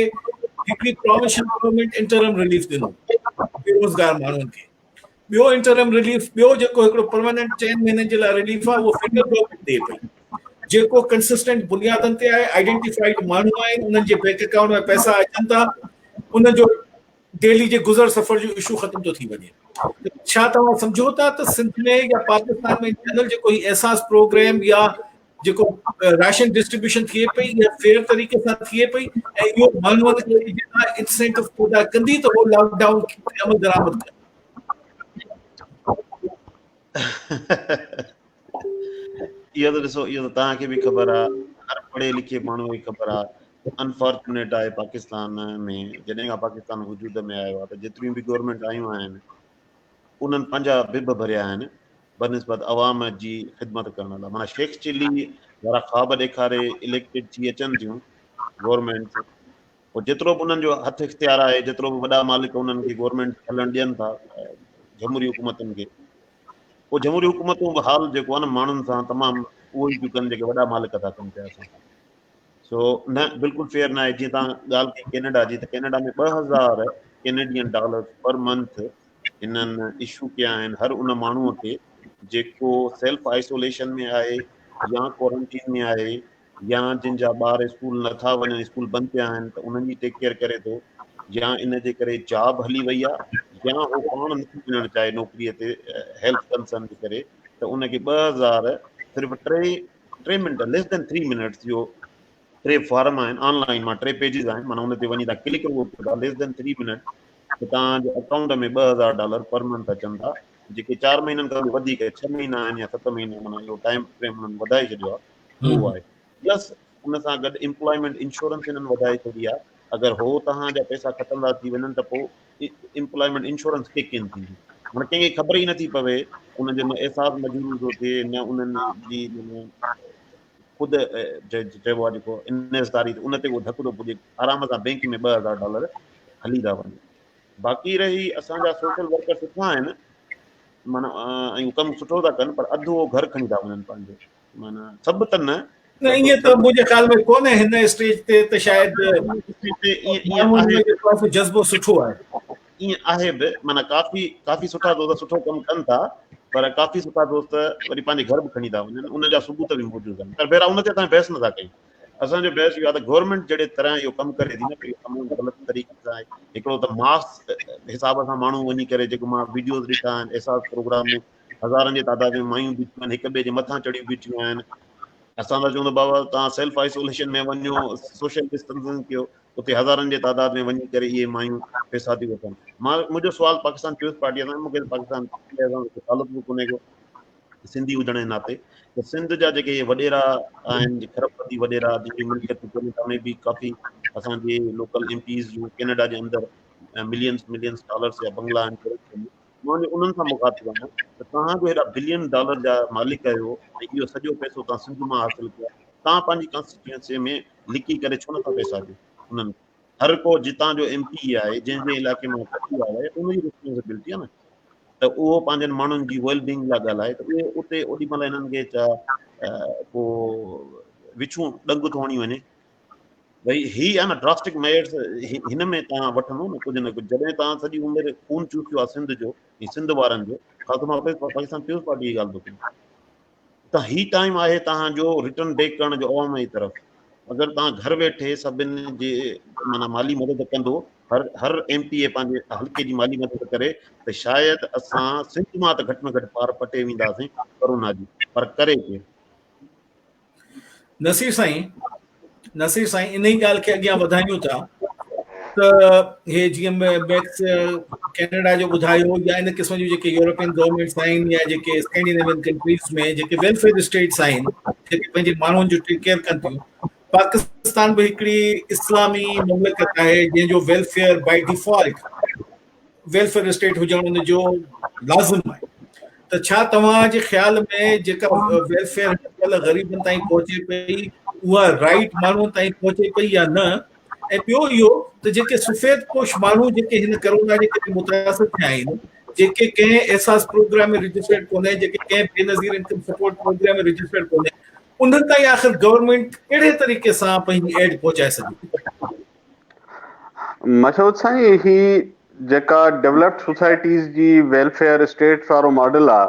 هڪڙي پراونشل گورنمينٽ انٽرم رليف ڏنو بيروزگار ماڻهن کي، ٻيو انٽرم رليف، ٻيو جيڪو هڪڙو پرماننٽ 4 مهينن جي لاء رليف آهي اهو فيڊرل گورنمينٽ ڏئي پئي، جيڪو ڪنسسٽنٽ بنيادن تي آهي، آئيڊينٽيفائيڊ ماڻهو آهن، انهن جي بينڪ اڪائونٽ ۾ پئسا اچن ٿا، انهن جو ڊيلي جي گذر سفر جو اشو ختم ٿو ٿي وڃي. ڇا توهان سمجهو ٿا ته سنڌ ۾ يا پاڪستان ۾ جنرل جيڪو هي احساس پروگرام يا جيڪو راشن ڊسٽريبيوشن ٿئي پئي اها فيئر طريقي سان ٿئي پئي ۽ اهو ماڻهن کي جيڪا انسينٽو پيدا ڪندي ته هو لاڪ ڊائون تي عمل درآمد ڪن؟ اهو ته ڏسو اهو ته توهان کي به خبر آهي، هر پڙهي لکي ماڻهو کي خبر آهي. انفارچونيٽ آهي پاڪستان ۾ جڏهن کان پاڪستان وجود ۾ آيو آهي ته جيتريون به گورنمينٽ آيون آهن انهن پنهنجا بب ڀريا آهن بنسبت عوام جي خدمت ڪرڻ لاء. معنيٰ شيخ چلي وارا خواب ڏيکاري اليڪٽيڊ ٿي اچن ٿيون گورنمينٽس، پوء جيترو به انهن جو هٿ اختيار آهي، جيترو به وڏا مالڪ انهن کي گورنمينٽ هلڻ ڏين ٿا جمهوري حڪومتن کي، پوء جمهوري حڪومتون به حال جيڪو آهي نه ماڻهن سان تمام اهو ئي پيون ڪن جيڪي وڏا مالڪ ٿا ڪن پيا اسان سان. سو نه بلڪل فيئر نه آهي. جيئن توهان ڳالهه ڪئي ڪينيڊا جي ته ڪينيڊا ۾ 2000 ڪينيڊين ڊالر پر منٿ هنن اشو ڪيا آهن هر ان ماڻهوء کي جيڪو سيلف آئسوليشن ۾ آهي يا ڪوارنٽين ۾ آهي يا جن جا ٻار اسڪول نٿا وڃن، اسڪول بند پيا آهن ته انهن جي ٽيڪ ڪيئر ڪري ٿو، يا ان جي ڪري جاب هلي وئي آهي يا هو پاڻ نٿو وڃڻ چاهي نوڪريء تي هيلٿ ڪنسرن جي ڪري ته ان کي 2000 صرف ٽي منٽ ليس دين ٿري منٽس جو ٽي فارم آهن آن لائن مان ٽي پيجز آهن معنيٰ ان تي وڃي تان ڪلڪ رڳو ڪيو ٿا ليس دين ٿري منٽ ته توهان جي اڪائونٽ ۾ 2000 ڊالر پر منٿ اچن ٿا جيڪي 4 مهينن کان به وڌيڪ 6 مهينا آهن يا 7 مهينا معنيٰ اهو ٽائيم فريم انهن وڌائي ڇڏيو آهي اهو آهي. پلس ان سان گڏ امپلائمينٽ انشورنس انهن وڌائي ڇڏي آهي اگر هو توهان جا پئسا ختم ٿا ٿي وڃن ته پوء امپلائمينٽ انشورنس ڪڪ ان ٿيندي معنيٰ ڪنهن کي خبر ئي نٿي پوي انهن جو نه احساس مجروح ٿو ٿئي نه انهن جي خود چئبو آهي جيڪو انحصاري ان تي اهو ڌڪ ٿو پڄي آرام سان بينڪ ۾ 2000 ڊالر هلي ٿا وڃن. باقي رهي اسان جا سوشل ورڪر سٺا آهن معنيٰ ۽ ڪم سٺو ٿا ڪن پر اڌ اهو گهر کڻي ٿا وڃن پنهنجو معنيٰ سڀ ته نه. نه ائين ته منهنجي خيال ۾ ڪونهي هن اسٽيج تي ته شايد ائين جذبو سٺو آهي. ائين آهي به معنيٰ ڪافي ڪافي سٺا دوست سٺو ڪم ڪن ٿا پر ڪافي سٺا دوست وري پنهنجي گهر به کڻي ٿا وڃن ان جا ثبوت به موجود آهن پر بهرحال ان تي اسان بحث نٿا ڪيون اسان جو بحث اهو آهي ته گورنمينٽ جهڙي طرح اهو ڪم ڪري ٿي نه اهو تمام غلط طريقي سان آهي. هڪڙو ته ماس حساب سان ماڻهو وڃي ڪري جيڪو مان ويڊيوز ڏٺا آهن احساس پروگرام ۾ هزارن جي تعداد ۾ مايون بيٺيون آهن هڪ ٻئي جي مٿان چڙهيون بيٺيون آهن. اسان ٿا چئون ته بابا توهان سيلف آئسوليشن ۾ وڃو سوشل ڊسٽنسنگ ڪيو اتي هزارن جي تعداد ۾ وڃي ڪري اهي مايون پيسا ٿيون وٺن. مان منهنجو سوال پاڪستان پيپلز پارٽي سان مون کي پاڪستان سان تعلق به ڪونهي ڪو سنڌي هجڻ جي ناتي ته سنڌ جا جيڪي اهي وڏيرا آهن کرب پتي وڏيرا جن جون ملڪيتون ڪينيڊا ۾ به ڪافي اسان جي لوڪل ايم پيز جون ڪينيڊا جي اندر ملينز ملينز ڊالرز جا بنگلا آهن مان انهن سان مخاطب آهيان ته توهان جو هيڏا بلين ڊالر جا مالڪ آهيو ۽ اهو سڄو پئسو توهان سنڌ مان حاصل ڪيو آهي توهان پنهنجي ڪانسٽيٽيوئنسي ۾ لڪي ڪري ڇو نٿا پئسا ڏيو انهن کي؟ هر ڪو جتان جو ايم پي اي آهي جنهن جنهن علائقي مان کٽي آيو آهي ان جي ريسپانسبلٽي آهي نه ته اهو پنهنجن ماڻهن جي ويل بينگ لاء ڳالهائي ته اهي اتي اوڏي مهل هنن کي ڇا ڪو وڇون ڏنگ ٿو هڻي وڃي ڀئي هي آهي نه ڊراسٽڪ ميئرس هن ۾ توهان وٺندو نه ڪجهه نه ڪجهه جڏهن توهان سڄي عمر خون چوسيو آهي سنڌ جو ۽ سنڌ وارن جو خاص طور مان پاڪستان پيپلز پارٽي جي ڳالهه ٿو ڪيان ته هي ٽائيم آهي توهان جو ريٽرن بيڪ ڪرڻ جو عوام جي طرف اگر توهان گهر ويٺي سڀن جي معنيٰ مالي مدد ڪندو هر هر ايم پي اي پنهنجي حلقي جي مالي مدد ڪري ته شايد اسان سنڌ مان ته گهٽ ۾ گهٽ پار پٽي وينداسين ڪرونا جي پر ڪري ڪير؟ نصير سائين، نصير سائين انهي ڳالهه کي اڳيان وڌايون ٿا. ته هي جيئن ميڪس ڪينيڊا جو ٻڌايو يا ان قسم جون جيڪي يورپين گورنمينٽس آهن يا جيڪي اسڪينڊينيوين ڪنٽريز ۾ جيڪي ويلفيئر اسٽيٽس آهن جيڪي پنهنجي ماڻهن جو ٽيڪ ڪيئر ڪن ٿيون، پاڪستان به هڪڙي اسلامي مملڪت آهي جنهن جو welfare by default welfare state هجڻ ان جو لازم آهي ته ڇا توهان جي خيال ۾ جيڪا ويلفيئر اڄڪلهه غريبن تائين پهچي پئي اها رائٽ ماڻهن تائين پهچي پئي يا نه؟ ۽ ٻيو اهو ته جيڪي سفيد پوش ماڻهو جيڪي هن ڪرونا جي ڪري متاثر ٿيا آهن، جيڪي ڪنهن احساس پروگرام ۾ رجسٽرڊ ڪونهي، جيڪي ڪنهن Benazir income support programme ۾ registered ڪونهي، انهن تائين آخر گورنمينٽ ڪهڙي طريقي سان پنهنجي ايڊ پهچائي سگهي ٿي؟ مسعود سائين هي جيڪا ڊولپڊ سوسائٽيز جي ويلفيئر اسٽيٽ وارو ماڊل آ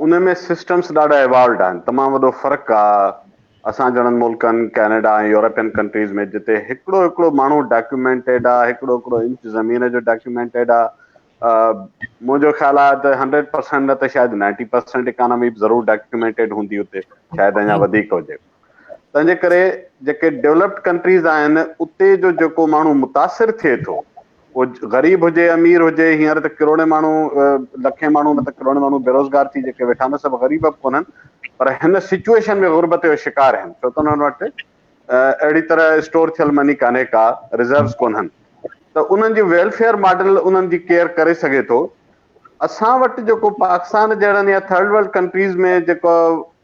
ان ۾ سسٽمس ڏاڍا ايوالوڊ آهن، تمام وڏو فرق آ اسان جهڙن ملڪن ڪينيڊا ۽ يورپين ڪنٽريز ۾ جتي هڪڙو هڪڙو ماڻهو ڊاڪيومينٽيڊ آ، هڪڙو هڪڙو انچ زمين جو ڊاڪيومينٽيڊ آ. منهنجو خيال آ ته 100% نه ته شايد 90% اڪانومي به ضرور ڊاڪيومينٽيڊ هوندي اتي، شايد اڃا وڌيڪ هجي. تنهن جي ڪري جيڪي ڊولپڊ ڪنٽريز آهن اتي جو جيڪو ماڻهو متاثر ٿئي ٿو اهو غريب هجي امير هجي، هينئر ته ڪروڙين ماڻهو، لکين ماڻهو نه ته ڪروڙين ماڻهو بيروزگار ٿي جيڪي ويٺا آهن سڀ غريب به ڪونهن پر هن سچوئيشن ۾ غربت جو شڪار آهن ڇو ته انهن وٽ اهڙي طرح اسٽور ٿيل مني ڪانهي ڪا، ريزروز ڪونهن ته انهن جي ويلفيئر ماڊل انهن جي ڪيئر ڪري سگهي ٿو. اسان وٽ جيڪو پاڪستان جهڙن يا ٿرڊ ورلڊ ڪنٽريز ۾ جيڪو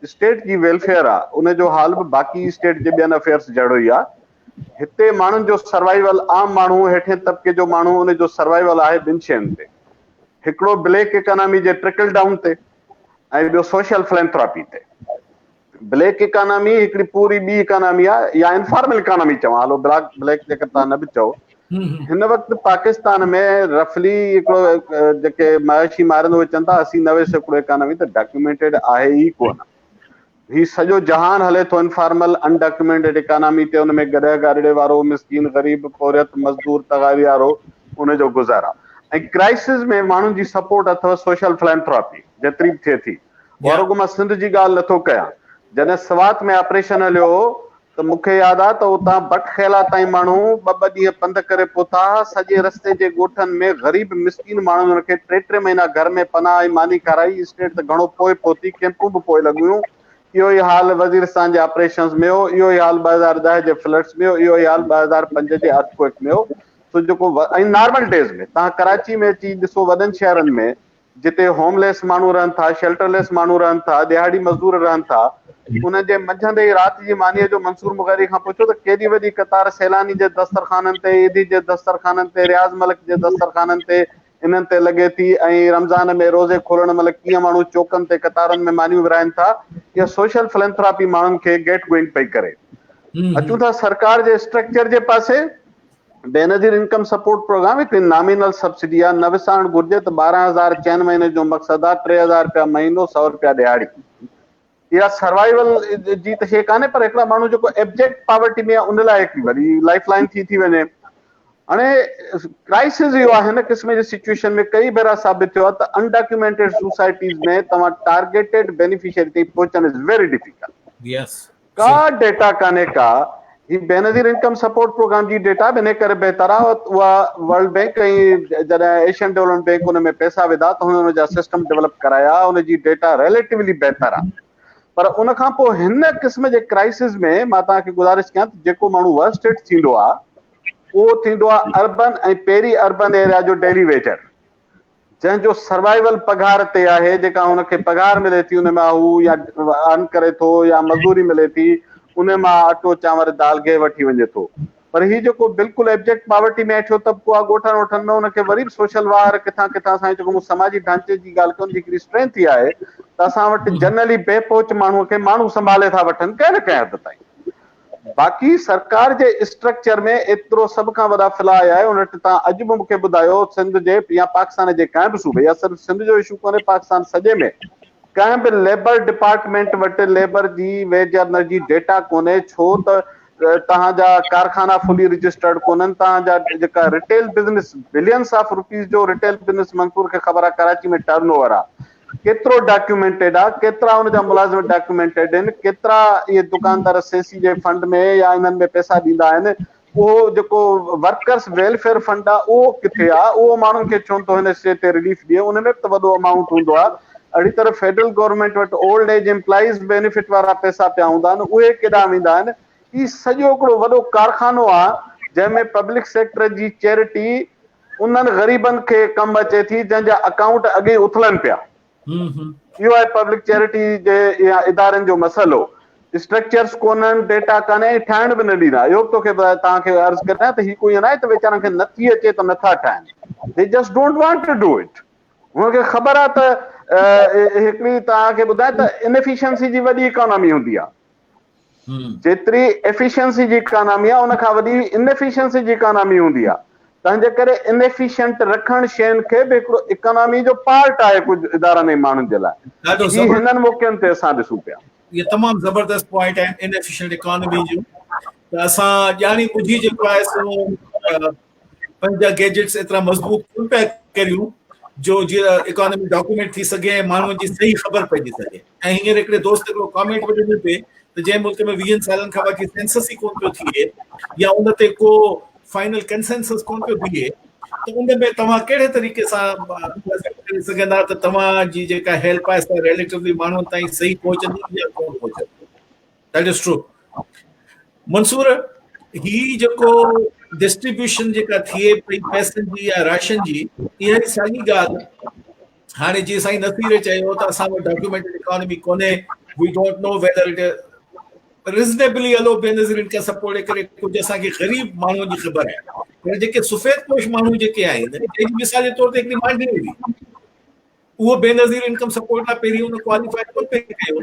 اسٽيٽ جي ويلفيئر آ ان جو حال به باقي اسٽيٽ جي ٻين افيئرس جهڙو ئي آ. هتي ماڻهن جو سروائيول، عام ماڻهو، هيٺين طبقي جو ماڻهو ان جو سروائيول آهي ٻن شين تي. هڪڙو بليڪ اڪانامي جي ٽرڪل ڊائون تي ۽ ٻيو سوشل فلينٿراپي تي. بليڪ اڪانامي هڪڙي پوري ٻي اڪانامي آ يا انفارمل اڪانامي چوان هلو بلاڪ بليڪ جيڪر توهان نه به چئو. هن وقت پاڪستان ۾ رفلي هڪڙو جيڪي معاشي ماهر اهي چون ٿا 80 90% اڪانامي ته ڊاڪيومينٽيڊ آهي ئي ڪونه. هي سڄو جهان هلي ٿو انفارمل ان ڊاڪيومينٽيڊ اڪانامي تي، ان ۾ گڏهه گاڏڙي وارو، مسڪين غريب، پورهيت، مزدور، تغاري وارو ان جو گذر آ. ۽ ڪرائسز ۾ ماڻهن جي سپورٽ اٿو سوشل فلينٿراپي جيتري به ٿئي ٿي. اها رڳو مان سنڌ جي ڳالهه نٿو ڪيان. جڏهن سوات ۾ آپريشن هليو هو ته مون کي ياد آ ته اتان بٽ خيلا تائين ماڻهو ٻه ٻه ڏينهن پنڌ ڪري پهتا ها. سڄي رستي جي ڳوٺن ۾ غريب مسڪين ماڻهن انهن کي ٽي ٽي مهينا گهر ۾ پناهه ۽ ماني کارائي. اسٽيٽ ته گهڻو پوء پهتي، ڪئمپون به پوء لڳيون. اهو ئي حال وزيرستان جي آپريشنز ۾ هو، اهو ئي حال 2010 جي فلڊس ۾ هو، اهو ئي حال 2005 جي ارٿ ڪوئڪ ۾ هو. سو جيڪو ۽ نارمل ڊيز ۾ توهان ڪراچي ۾ اچي ڏسو وڏن شهرن ۾ جتي هوم ليس ماڻهو رهن ٿا، شيلٽر ليس ماڻهو رهن ٿا، ڏهاڙي مزدور رهن ٿا، انهن جي منجهند ۽ رات جي مانيء جو منصور مغيري کان پڇو ته ڪيڏي وڏي قطار سيلاني جي دسترخوانن تي، ايڌي جي دسترخوانن تي، رياض ملڪ جي دسترخوانن تي انهن تي لڳي ٿي ۽ رمضان ۾ روزي کولڻ مهل ڪيئن ماڻهو چوڪن تي قطارن ۾ مانيون ورهائين ٿا، اها سوشل فلينٿراپي ماڻهن کي گيٽ گوئنگ پئي ڪري. اچون ٿا سرڪار جي اسٽرڪچر جي پاسي. بينظير انڪم سپورٽ پروگرام هڪڙي نامينل سبسڊي آهي، نه وسارڻ گهرجي ته 12 هزار چئن مهينن جو مقصد آهي، 3000 رپيا مهينو، سئو رپيا ڏهاڙي. اها سروائيول جي ته شيء ڪانهي پر هڪڙا ماڻهو جيڪو ايبجيڪٽ پاورٽي ۾ آهي ان لاء هڪڙي وڏي لائف لائن ٿي ٿي وڃي. هاڻي ڪرائسز اهو آهي هن قسم جي سچوئيشن ۾ ڪئي ڀيرا ثابت ٿيو آهي ته انڊاڪيومينٽيڊ سوسائٽيز ۾ توهان ٽارگيٽيڊ بينيفشري تائين پهچڻ is very difficult. ڪا ڊيٽا ڪانهي ڪا. هي بينظير انڪم سپورٽ پروگرام جي ڊيٽا به انهي ڪري بهتر آهي اها ورلڊ بينڪ ۽ جڏهن ايشين ڊولپمينٽ بينڪ ان ۾ پئسا وڌا ته هنن ان جا سسٽم ڊولپ ڪرايا ان جي ڊيٽا ريليٽولي بهتر آهي پر ان کان پوء هن قسم جي ڪرائسز ۾ مان توهان کي گذارش ڪيان ته جيڪو ماڻهو ورسٽ هٽ ٿيندو آهي اهو ٿيندو آهي اربن ۽ پيري اربن ايريا جو ڊيلي ويجر. جنهن جو سروائيول پگهار تي آهي، جيڪا هن کي پگهار ملي ٿي ان مان هو يا ارن ڪري ٿو يا مزدوري ملي ٿي ان مان اٽو چانور دال گيهه وٺي وڃي ٿو پر هي جيڪو بلڪل ابجيڪٽ پاورٽي ۾ هيٺيون طبقو آهي ڳوٺن ووٺن ۾ ان کي وري به سوشل واهر ڪٿان ڪٿان سائين جيڪو مون سماجي ڍانچي جي ڳالهه ڪئي ان جي هڪڙي اسٽرينٿ اها آهي ته اسان وٽ جنرلي بي پهچ ماڻهو کي ماڻهو سنڀالي ٿا وٺن ڪنهن نه ڪنهن حد تائين. باقي سرڪار جي اسٽرڪچر ۾ ايترو سڀ کان وڏا فلاء آهي ان وٽ تان اڄ به مونکي ٻڌايو سنڌ جي يا پاڪستان جي ڪنهن به صوبي يا صرف سنڌ جو اشو ڪونهي پاڪستان سڄي ۾ ڪنهن به ليبر ڊپارٽمينٽ وٽ ليبر جي ويج ارنر جي ڊيٽا ڪونهي ڇو ته توهان جا ڪارخانا فلي رجسٽرڊ ڪونهن توهان جا جيڪا retail business billions of rupees جو ريٽيل بزنس منصور کي خبر آهي ڪراچي ۾ ٽرن اوور آهي ڪيترو ڊاڪيومينٽيڊ آ، ڪيترا ان جا ملازم ڊاڪيومينٽيڊ آهن، ڪيترا اهي دڪاندار سي سي جي فنڊ ۾ يا انهن ۾ پئسا ڏيندا آهن، اهو جيڪو ورڪرس ويلفيئر فنڊ آ اهو ڪٿي آ اهو ماڻهن کي ڇو نٿو هن شيء تي رليف ڏئي ان ۾ به ته وڏو امائونٽ هوندو آ اهڙي طرح فيڊرل گورنمينٽ وٽ اولڊ ايج ايمپلائيز بينيفٽ وارا پئسا پيا هوندا آهن اهي ڪيڏانهن ويندا آهن هي سڄو هڪڙو وڏو ڪارخانو آ جنهن ۾ پبلڪ سيڪٽر جي چيرٽي انهن غريبن کي ڪم اچي ٿي جنهن جا اڪائونٽ اڳي ئي اٿلن پيا. اهو آهي پبلڪ چيرٽي جي يا ادارن جو مسئلو. اسٽرڪچرس ڪونهن، ڊيٽا ڪانهي ۽ ٺاهڻ به نه ڏيندا. اهو به توکي توهان کي عرض ڪريان ته هي ڪو ائين ناهي ته ويچارن کي نٿي اچي ته نٿا ٺاهن. They just don't want to do it. هن کي خبر آهي ته هڪڙي توهان کي ٻڌايان ته انيفيشنسي جي وڏي اڪانامي هوندي آهي. جيتري ايفيشنسي جي اڪانامي آهي ان کان وڏي انيفيشنسي جي اڪانامي هوندي آهي تنهن جي ڪري انيفيشنٽ رکڻ شين کي به هڪڙو اڪانامي جو پارٽ آهي ڪجهه ادارن ۽ ماڻهن جي لاء هي هنن موقعن تي اسان ڏسون پيا. اهي تمام زبردست پوائنٽ آهن انيفيشنٽ اڪانامي جو ته اسان ڄاڻي ٻجهي جيڪو آهي سو پنهنجا گيجٽس ايترا مضبوط ڪون پيا ڪريون جو جيئن اڪانومي ڊاڪيومينٽ ٿي سگهي ۽ ماڻهن جي صحيح خبر پئجي سگهي ۽ هينئر هڪڙي دوست هڪڙو ڪامينٽ به ڏنو پئي ته جنهن ملڪ ۾ ويهن سالن کان وٺي سينسس ئي ڪون پيو ٿئي يا ان تي ڪو فائنل ڪنسنسس ڪون پيو بيهي ته ان ۾ توهان ڪهڙي طريقي سان ڪري سگهندا ته توهان جي جيڪا هيلپ آهي سا ريليٽولي ماڻهن تائين صحيح پهچندي يا ڪون پهچندي That is true. Mansoor هي جيڪو ڊسٽريبيوشن جيڪا ٿئي پئي پئسن جي يا راشن جي اها ئي ساڳي ڳالهه هاڻي جي سائين نصير چيو ته اسان وٽ ڊاڪيومينٽيڊ اڪانومي ڪونهي we don't know whether it reasonably hello Benazir income support جي ڪري ڪجهه اسان کي غريب ماڻهن جي خبر آهي پر جيڪي سفيد پوش ماڻهو جيڪي آهن جنهن جي مثال جي طور تي هڪڙي مانڊي هئي اهو بينظير انڪم سپورٽ لاء پهرين ان ڪواليفائي ڪونه پئي ڪيو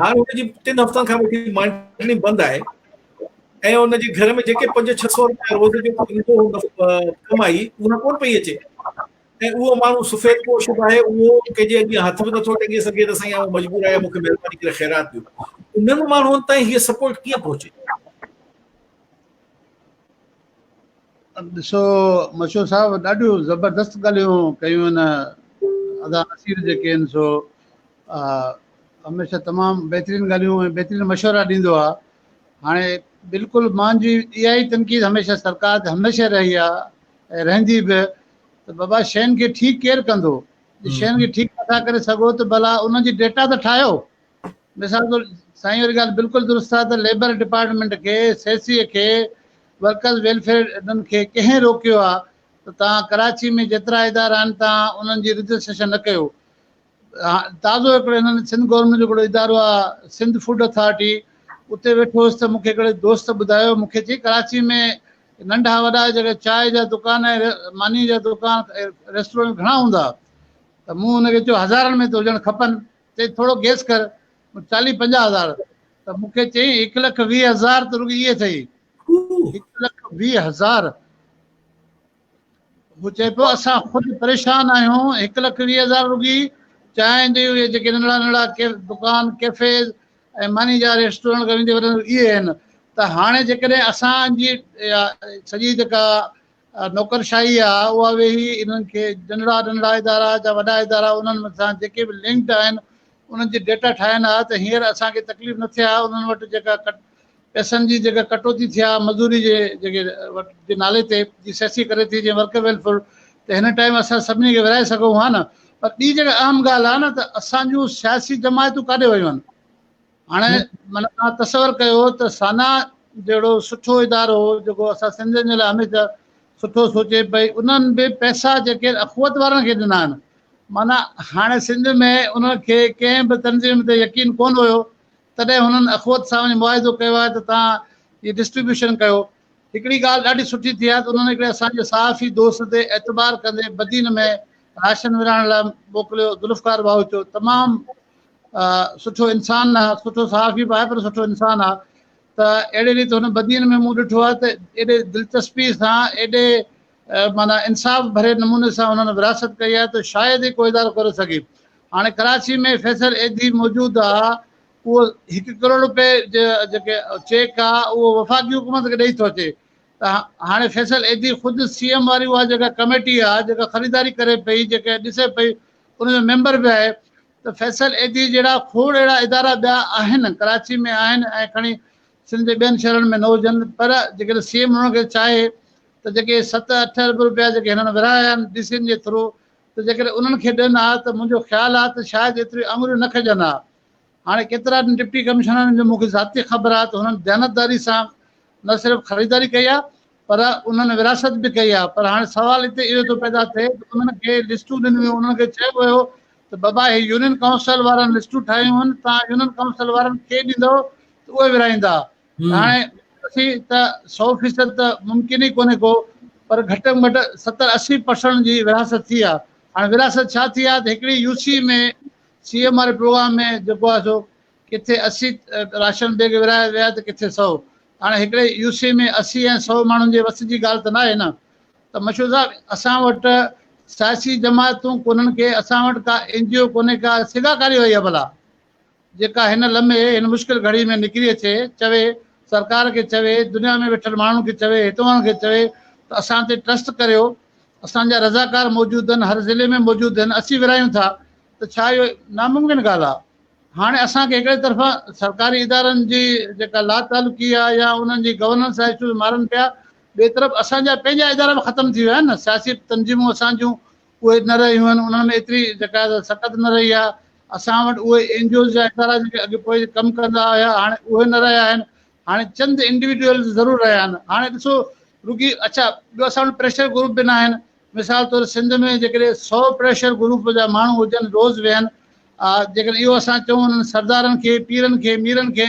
هاڻ ان جي ٽن هفتن کان وٺي مانڊڻي بند آهي ۽ ان جي گهر ۾ جيڪي پنج ڇهه سو روپيا روز جو ايندو هو ڪمائي اها ڪونه پئي اچي ۽ اهو ماڻهو سفيد پوش به آهي اهو ڪنهن جي اڳيان هٿ به نٿو ٽنگي سگهي ته سائين آئون مجبور آهيان مون کي مهرباني ڪري خيرات ڏيو انهن ماڻهن تائين هيء سپورٽ ڪيئن پهچي ڏسو مشهور صاحب ڏاڍيون زبردست ڳالهيون ڪيون آهن ادا نصير جيڪي آهن سو هميشه تمام بهترين ڳالهيون ۽ بهترين مشورا ڏيندو آهي هاڻي بلڪل مانجي اها ئي تنقيد هميشه سرڪار تي هميشه رهي آهي ۽ رهندي به ته بابا شين کي ٺيڪ ڪير ڪندو شين کي ٺيڪ نٿا ڪري سگهو ته ڀلا انهن جي ڊيٽا ته ٺاهيو مثال طور سائين واري ڳالهه بلڪل درست آهي ته ليبر ڊپارٽمينٽ کي، سي سي کي، ورڪرز ويلفيئر انهن کي ڪنهن روڪيو آهي ته توهان ڪراچي ۾ جيترا ادارا آهن توهان انهن جي رجسٽريشن نه ڪيو. تازو هڪڙو هنن سنڌ گورنمينٽ جو هڪڙو ادارو آهي سنڌ فوڊ اٿارٽي اتي ويٺو هوس ته مون کي هڪڙي دوست ٻڌايو مون کي چئي ڪراچي ۾ ننڍا وڏا جيڪي چانهه جا دڪان ۽ ماني جا دڪان ۽ ريسٽورنٽ گهڻا هوندا ته مون هن کي چيو هزارن ۾ ته هجڻ کپن چئي ٿورو گيس ڪر، چاليهه پنجاهه هزار ته مون کي چيائين 1,20,000 ته رڳي اهي اٿئي. 1,20,000 هو چئي پيو اسان خود پريشان آهيون 1,20,000 رڳي چانهه جي اهي جيڪي ننڍڙا ننڍڙا دڪان ڪيفيز ۽ ماني جا ريسٽورنٽ ويندي وڏن اهي آهن ته هاڻي جيڪڏهن اسان جي سڄي جيڪا نوڪر شاهي آ اها ويهي انهن کي ننڍڙا ننڍڙا ادارا جا وڏا ادارا انهن سان جيڪي به لنڪڊ آهن انهن جي ڊيٽا ٺاهين ها ته هينئر اسان کي تڪليف نه ٿئي ها انهن وٽ جيڪا پئسن جي جيڪا ڪٽوتي ٿي آ مزوري جي جيڪي جي نالي تي جي سيسي ڪري ٿي جي ورڪر ويلفيئر ته هن ٽائيم اسان سڀني کي ورهائي سگهون ها نه پر ٻي جيڪا اهم ڳالهه آ نه ته اسان جون سياسي جماعتون ڪاڏي ويون آهن هاڻي معنيٰ توهان تصور ڪيو ته سانا جهڙو سٺو ادارو جيڪو اسان سنڌين جي لاء هميشه سٺو سوچي پئي انهن به پئسا جيڪي اخوت وارن کي ڏنا آهن معنيٰ هاڻي سنڌ ۾ انهن کي ڪنهن به تنظيم تي يقين ڪونه هيو تڏهن هنن اخوت سان وڃي معاهدو ڪيو آهي ته توهان هي ڊسٽريبيوشن ڪيو هڪڙي ڳالهه ڏاڍي سٺي ٿي آهي ته انهن هڪڙي اسان جي صحافي دوست تي اعتبار ڪندي بدين ۾ راشن ورهائڻ لاء موڪليو ذوالفقار باهوچو تمام سٺو انسان نه سٺو صحافي به آهي پر سٺو انسان آهي ته اهڙي ريت هن بدين ۾ مون ڏٺو آهي ته ايڏي دلچسپي سان ايڏي معنيٰ انصاف ڀري نموني سان هنن ورهاست ڪئي آهي ته شايد ئي ڪو ادارو ڪري سگهي هاڻي ڪراچي ۾ فيصل ايڌي موجود آهي اهو هڪ ڪروڙ روپئي جيڪي چيڪ آهي اهو وفاقي حڪومت کي ڏئي ٿو اچي ته هاڻي فيصل ايڌي خود سي ايم واري اها جيڪا ڪميٽي آهي جيڪا خريداري ڪري پئي جيڪا ڏسي پئي ان جو ميمبر به آهي ته فيصل ايڌي جهڙا کوڙ اهڙا ادارا ٻيا آهن ڪراچي ۾ آهن ۽ کڻي سنڌ جي ٻين شهرن ۾ نه هجن پر جيڪڏهن سي ايم انهن کي چاهي ته جيڪي 7 8 ارب روپيا جيڪي هنن ورهايا آهن ڊي سين جي ٿرو ته جيڪڏهن انهن کي ڏين ها ته منهنجو خيال آهي ته شايد ايتريون آڱريون نه کڄن ها. هاڻي ڪيترا ڊپٽي ڪمشنرن جو مون کي ذاتي خبر آهي ته هنن ديانتداري سان نه صرف خريداري ڪئي آهي پر انهن ورهاست به ڪئي آهي پر هاڻي سوال هتي اهو ٿو پيدا ٿئي ته انهن کي لسٽون ڏنيون ويون انهن کي چيو ويو ته بابا هي يونين ڪائونسل وارن لسٽون ٺاهيون آهن توهان يونين ڪائونسل وارن کي ڏيندؤ ته اهي ورهائيندا. هاڻي اسين ته 100% ته ممڪن ئي ڪونهي ڪو پر گهٽ ۾ گهٽ 70 80 پرسنٽ جي ورهاست ٿي آهي. هاڻي ورهاست ڇا ٿي آهي ته هڪڙي يو سي ۾ سي ايم واري پروگرام ۾ جيڪو آهي سو ڪٿي 80 راشن بيگ ورهايا ويا ته ڪٿي 100. هاڻي هڪڙي يو سي ۾ 80 ۽ 100 ماڻهن جي وس جي ڳالهه ته ناهي نه. ته مشهور صاحب اسان وٽ سياسي جماعتون ڪونهن ڪي اسان وٽ ڪا اين جي او ڪونهي ڪا سگا ڪاري وئي آهي ڀلا جيڪا هن لمحي هن مشڪل گهڙي ۾ نڪري اچي چوي سرڪار کي چوي دنيا ۾ ويٺل ماڻهن کي چوي هتو وارن کي چوي ته اسان تي ٽرسٽ ڪريو اسان جا رضاڪار موجود آهن هر ضلعي ۾ موجود آهن اسين ورهايون ٿا ته ڇا اهو ناممڪن ڳالهه آهي هاڻي اسان کي هڪڙي طرفان سرڪاري ادارن جي جيڪا لاتعلقي آهي يا انهن جي گورننس جا اشوز مارن پيا ٻئي طرف اسان جا پنهنجا ادارا به ختم ٿي ويا آهن نه سياسي تنظيمون اسان جون اهي نه رهيون آهن انهن ۾ ايتري جيڪا سڪت نه رهي آهي اسان وٽ اهي اين جي اوز جا ادارا جيڪي اڳي پوء ڪم ڪندا هيا هاڻي اهي نه رهيا آهن هاڻي چند انڊيوڊيولز ضرور رهيا آهن هاڻي ڏسو رڳي اڇا ٻيو اسان وٽ پريشر گروپ به نه آهن مثال طور سنڌ ۾ جيڪڏهن 100 پريشر گروپ جا ماڻهو هجن روز ويهن جيڪڏهن اهو اسان چئون انهن سردارن کي پيرن کي ميرن کي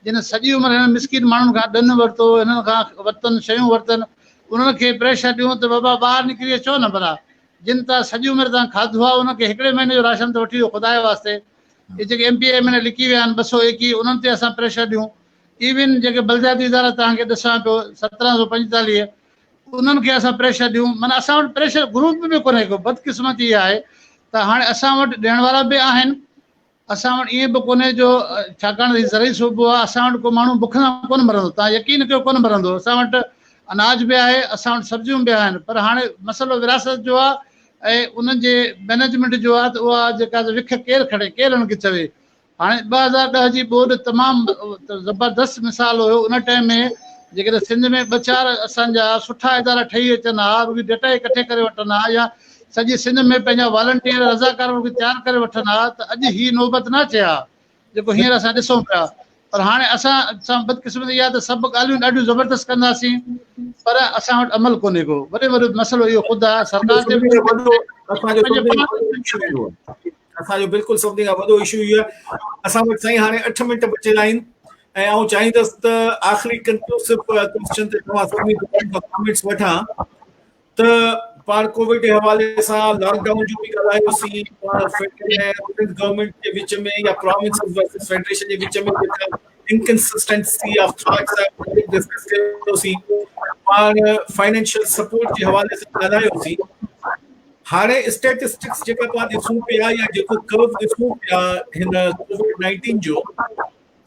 جن سڄي عمر هنن مسڪين ماڻهن کان ڏن ورتو هنن کان ورتن شيون ورتن انهن کي پريشر ڏيون ته بابا ٻاهر نڪري اچو نه ڀلا جن تان سڄي عمر تان کاڌو آهي انهن کي هڪڙي مهيني جو راشن ته وٺي ڏيو خدا جي واسطي اهي جيڪي M P A M N A لڪي ويا آهن 221 انهن تي اسان پريشر ڏيون ايون جيڪي بلدياتي ادارا توهان کي ڏسان پيو 1745 انهن کي اسان پريشر ڏيون معنيٰ اسان وٽ پريشر گروپ به ڪونهي ڪو بدقسمتي اها آهي ته هاڻي اسان وٽ ڏيڻ وارا به آهن اسان وٽ ائين به ڪونهي جو ڇاڪاڻ ته هي زرعي صوبو آهي اسان وٽ ڪو ماڻهو بک سان ڪونه مرندو توهان يقين ڪيو ڪونه مرندو اسان وٽ اناج به آهي اسان وٽ سبزيون به آهن پر هاڻي مسئلو وراثت جو آهي ۽ انهن جي مئنيجمينٽ جو آهي ته اها جيڪا وک ڪير کڻي ڪير انهن کي چوي هاڻي 2010 جي ٻوڏ تمام زبردست مثال هيو ان ٽائيم ۾ جيڪڏهن سنڌ ۾ ٻه چار اسان جا سٺا ادارا ٺهي اچن ها رڳي ڊيٽا ئي ڪٺي ڪري وٺن ها يا سڄي سنڌ ۾ پنهنجا والنٽيئر رضاڪار رڳي تيار ڪري وٺن ها ته اڄ هي نوبت نه اچي ها جيڪو هينئر اسان ڏسون پيا پر هاڻي اسان سان بدقسمتي اها ته سڀ ڳالهيون ڏاڍيون زبردست ڪنداسين پر اسان وٽ عمل ڪونهي ڪو وڏي ۾ وڏو مسئلو اهو خود آهي سرڪار تي اسان جو بلڪل سڀني کان وڏو اشو اهو آهي اسان وٽ سائين هاڻي 8 منٽ بچيل آهن ۽ آئون چاهيندس ته آخري ڪنڪلوسو ڪويشچن تي توهان سڀني دوستن کان ڪمينٽس وٺان ته پاڻ ڪووڊ جي حوالي سان لاڪ ڊائون جو به ڳالهايوسين پاڻ فيڊرل ۽ سنڌ گورنمينٽ جي وچ ۾ يا پراونسز ورسز فيڊريشن جي وچ ۾ جيڪا انڪنسسٽنسي آف ٿاٽس آهي ڊسڪس ڪيوسين پاڻ فائنينشل سپورٽ جي حوالي سان ڳالهايوسين هاڻي اسٽيٽسٽڪس جيڪا پاڻ ڏسون پيا يا جيڪو ڪرو ڏسون پيا هن ڪووڊ 19 جو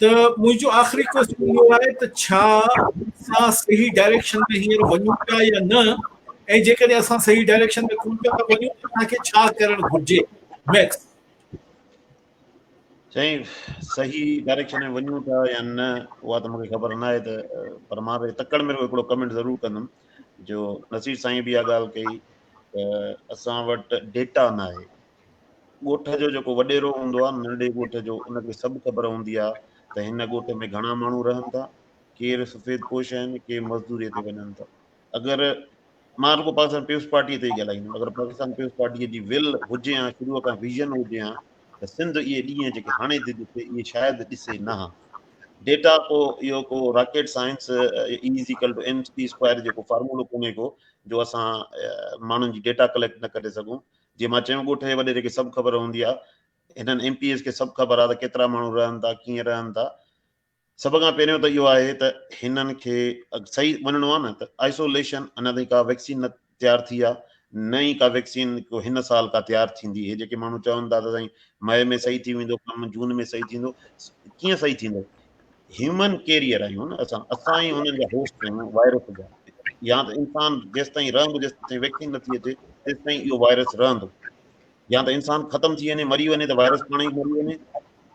ته منهنجو آخري ڪويسچن اهو آهي ته ڇا اسان صحيح ڊائريڪشن ۾ هينئر وڃون پيا يا نه ۽ جيڪڏهن اسان صحيح ڊائريڪشن ۾ ڪونه پيا وڃون ته اسان کي ڇا ڪرڻ گهرجي؟ ميڪس. سائين صحيح ڊائريڪشن ۾ وڃون ٿا يا نه اها ته مونکي خبر نه آهي ته پر مان تڪڙ ۾ هڪڙو ڪمينٽ ضرور ڪندم جو نصير سائين به اها ڳالهه ڪئي ته اسان وٽ ڊيٽا نه آهي. ڳوٺ جو جيڪو وڏيرو هوندو آهي ننڍي ڳوٺ جو ان کي سڀ خبر هوندي آهي ته هن ڳوٺ ۾ گهڻا ماڻهو رهن ٿا، ڪير سفيد پوش آهن، ڪير مزدوري تي وڃن ٿا. اگر مان رڳو پاڪستان پيپلز پارٽيء تي ئي ڳالهائيندم، اگر پاڪستان پيپلز پارٽيء جي ول هجي ها، شروع کان ويزن هجي ها ته سنڌ اهي ڏينهن جيڪي هاڻي ٿي ڏسي اهي شايد ڏسي نه ها. ڊيٽا ڪو اهو ڪو rocket science E is equal to M C square جيڪو فارمولو ڪونهي ڪو جو اسان ماڻهن جي ڊيٽا ڪليڪٽ نه ڪري سگهون. جيئن مان چيم ڳوٺ جي وڏيري کي سڀ خبر هوندي آهي، هنن ايم پي ايز کي سڀ خبر آهي ته ڪيترا ماڻهو رهن ٿا، ڪيئن رهن ٿا. سڀ کان پهريون ته اهو آهي ته هنن کي صحيح وڃڻو آهي نه ته آئسوليشن اڃا تائين ڪا ويڪسين نه تيار ٿي آهي نه ئي ڪا ويڪسين ڪو هن سال ڪا تيار ٿيندي. هي جيڪي ماڻهو چون ٿا ته سائين مئي ۾ صحيح ٿي ويندو ڪم، جون ۾ صحيح ٿيندو، ڪيئن صحيح ٿيندو؟ هيومن ڪيريئر آهيون نه اسان، اسان ئي هنن جا هوسٽ آهيون وائرس جا. يا ته انسان جيستائين رهندو جيستائين ويڪسين نٿي اچي تيستائين اهو وائرس رهندو. يا ته انسان ختم ٿي وڃي مري وڃي ته وائرس پاڻ ئي مري وڃي.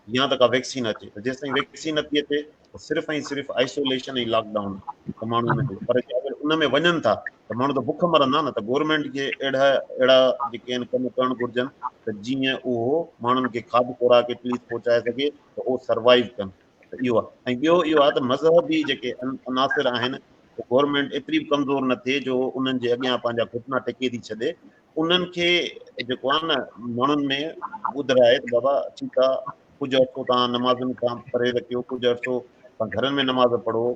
يا ته ڪا ويڪسين اچي ته جيستائين ويڪسين نٿي اچي ته صرف ۽ صرف آئسوليشن ۽ لاڪ ڊائون ته ماڻهو ان کي پر جي اگر ان ۾ وڃن ٿا ته ماڻهو ته بک مرندا نه ته گورنمينٽ کي اهڙا اهڙا جيڪي آهن ڪم ڪرڻ گهرجن ته جيئن اهو ماڻهن کي کاڌ خوراڪ ايٽليسٽ پهچائي سگهي ته اهو سروائيو ڪن ته اهو آهي ۽ ٻيو اهو آهي ته مذهبي جيڪي عناصر آهن گورنمينٽ ايتري به ڪمزور نه ٿئي جو انهن جي اڳيان پنهنجا گهٽنا ٽيڪي ٿي ڇڏي انهن کي جيڪو آهي نه ماڻهن ۾ ٻڌرائي ته بابا ٺيڪ آهي ڪجهه عرصو توهان نمازن کان پري رکيو ڪجهه عرصو توهان گهرن ۾ نماز پڙهو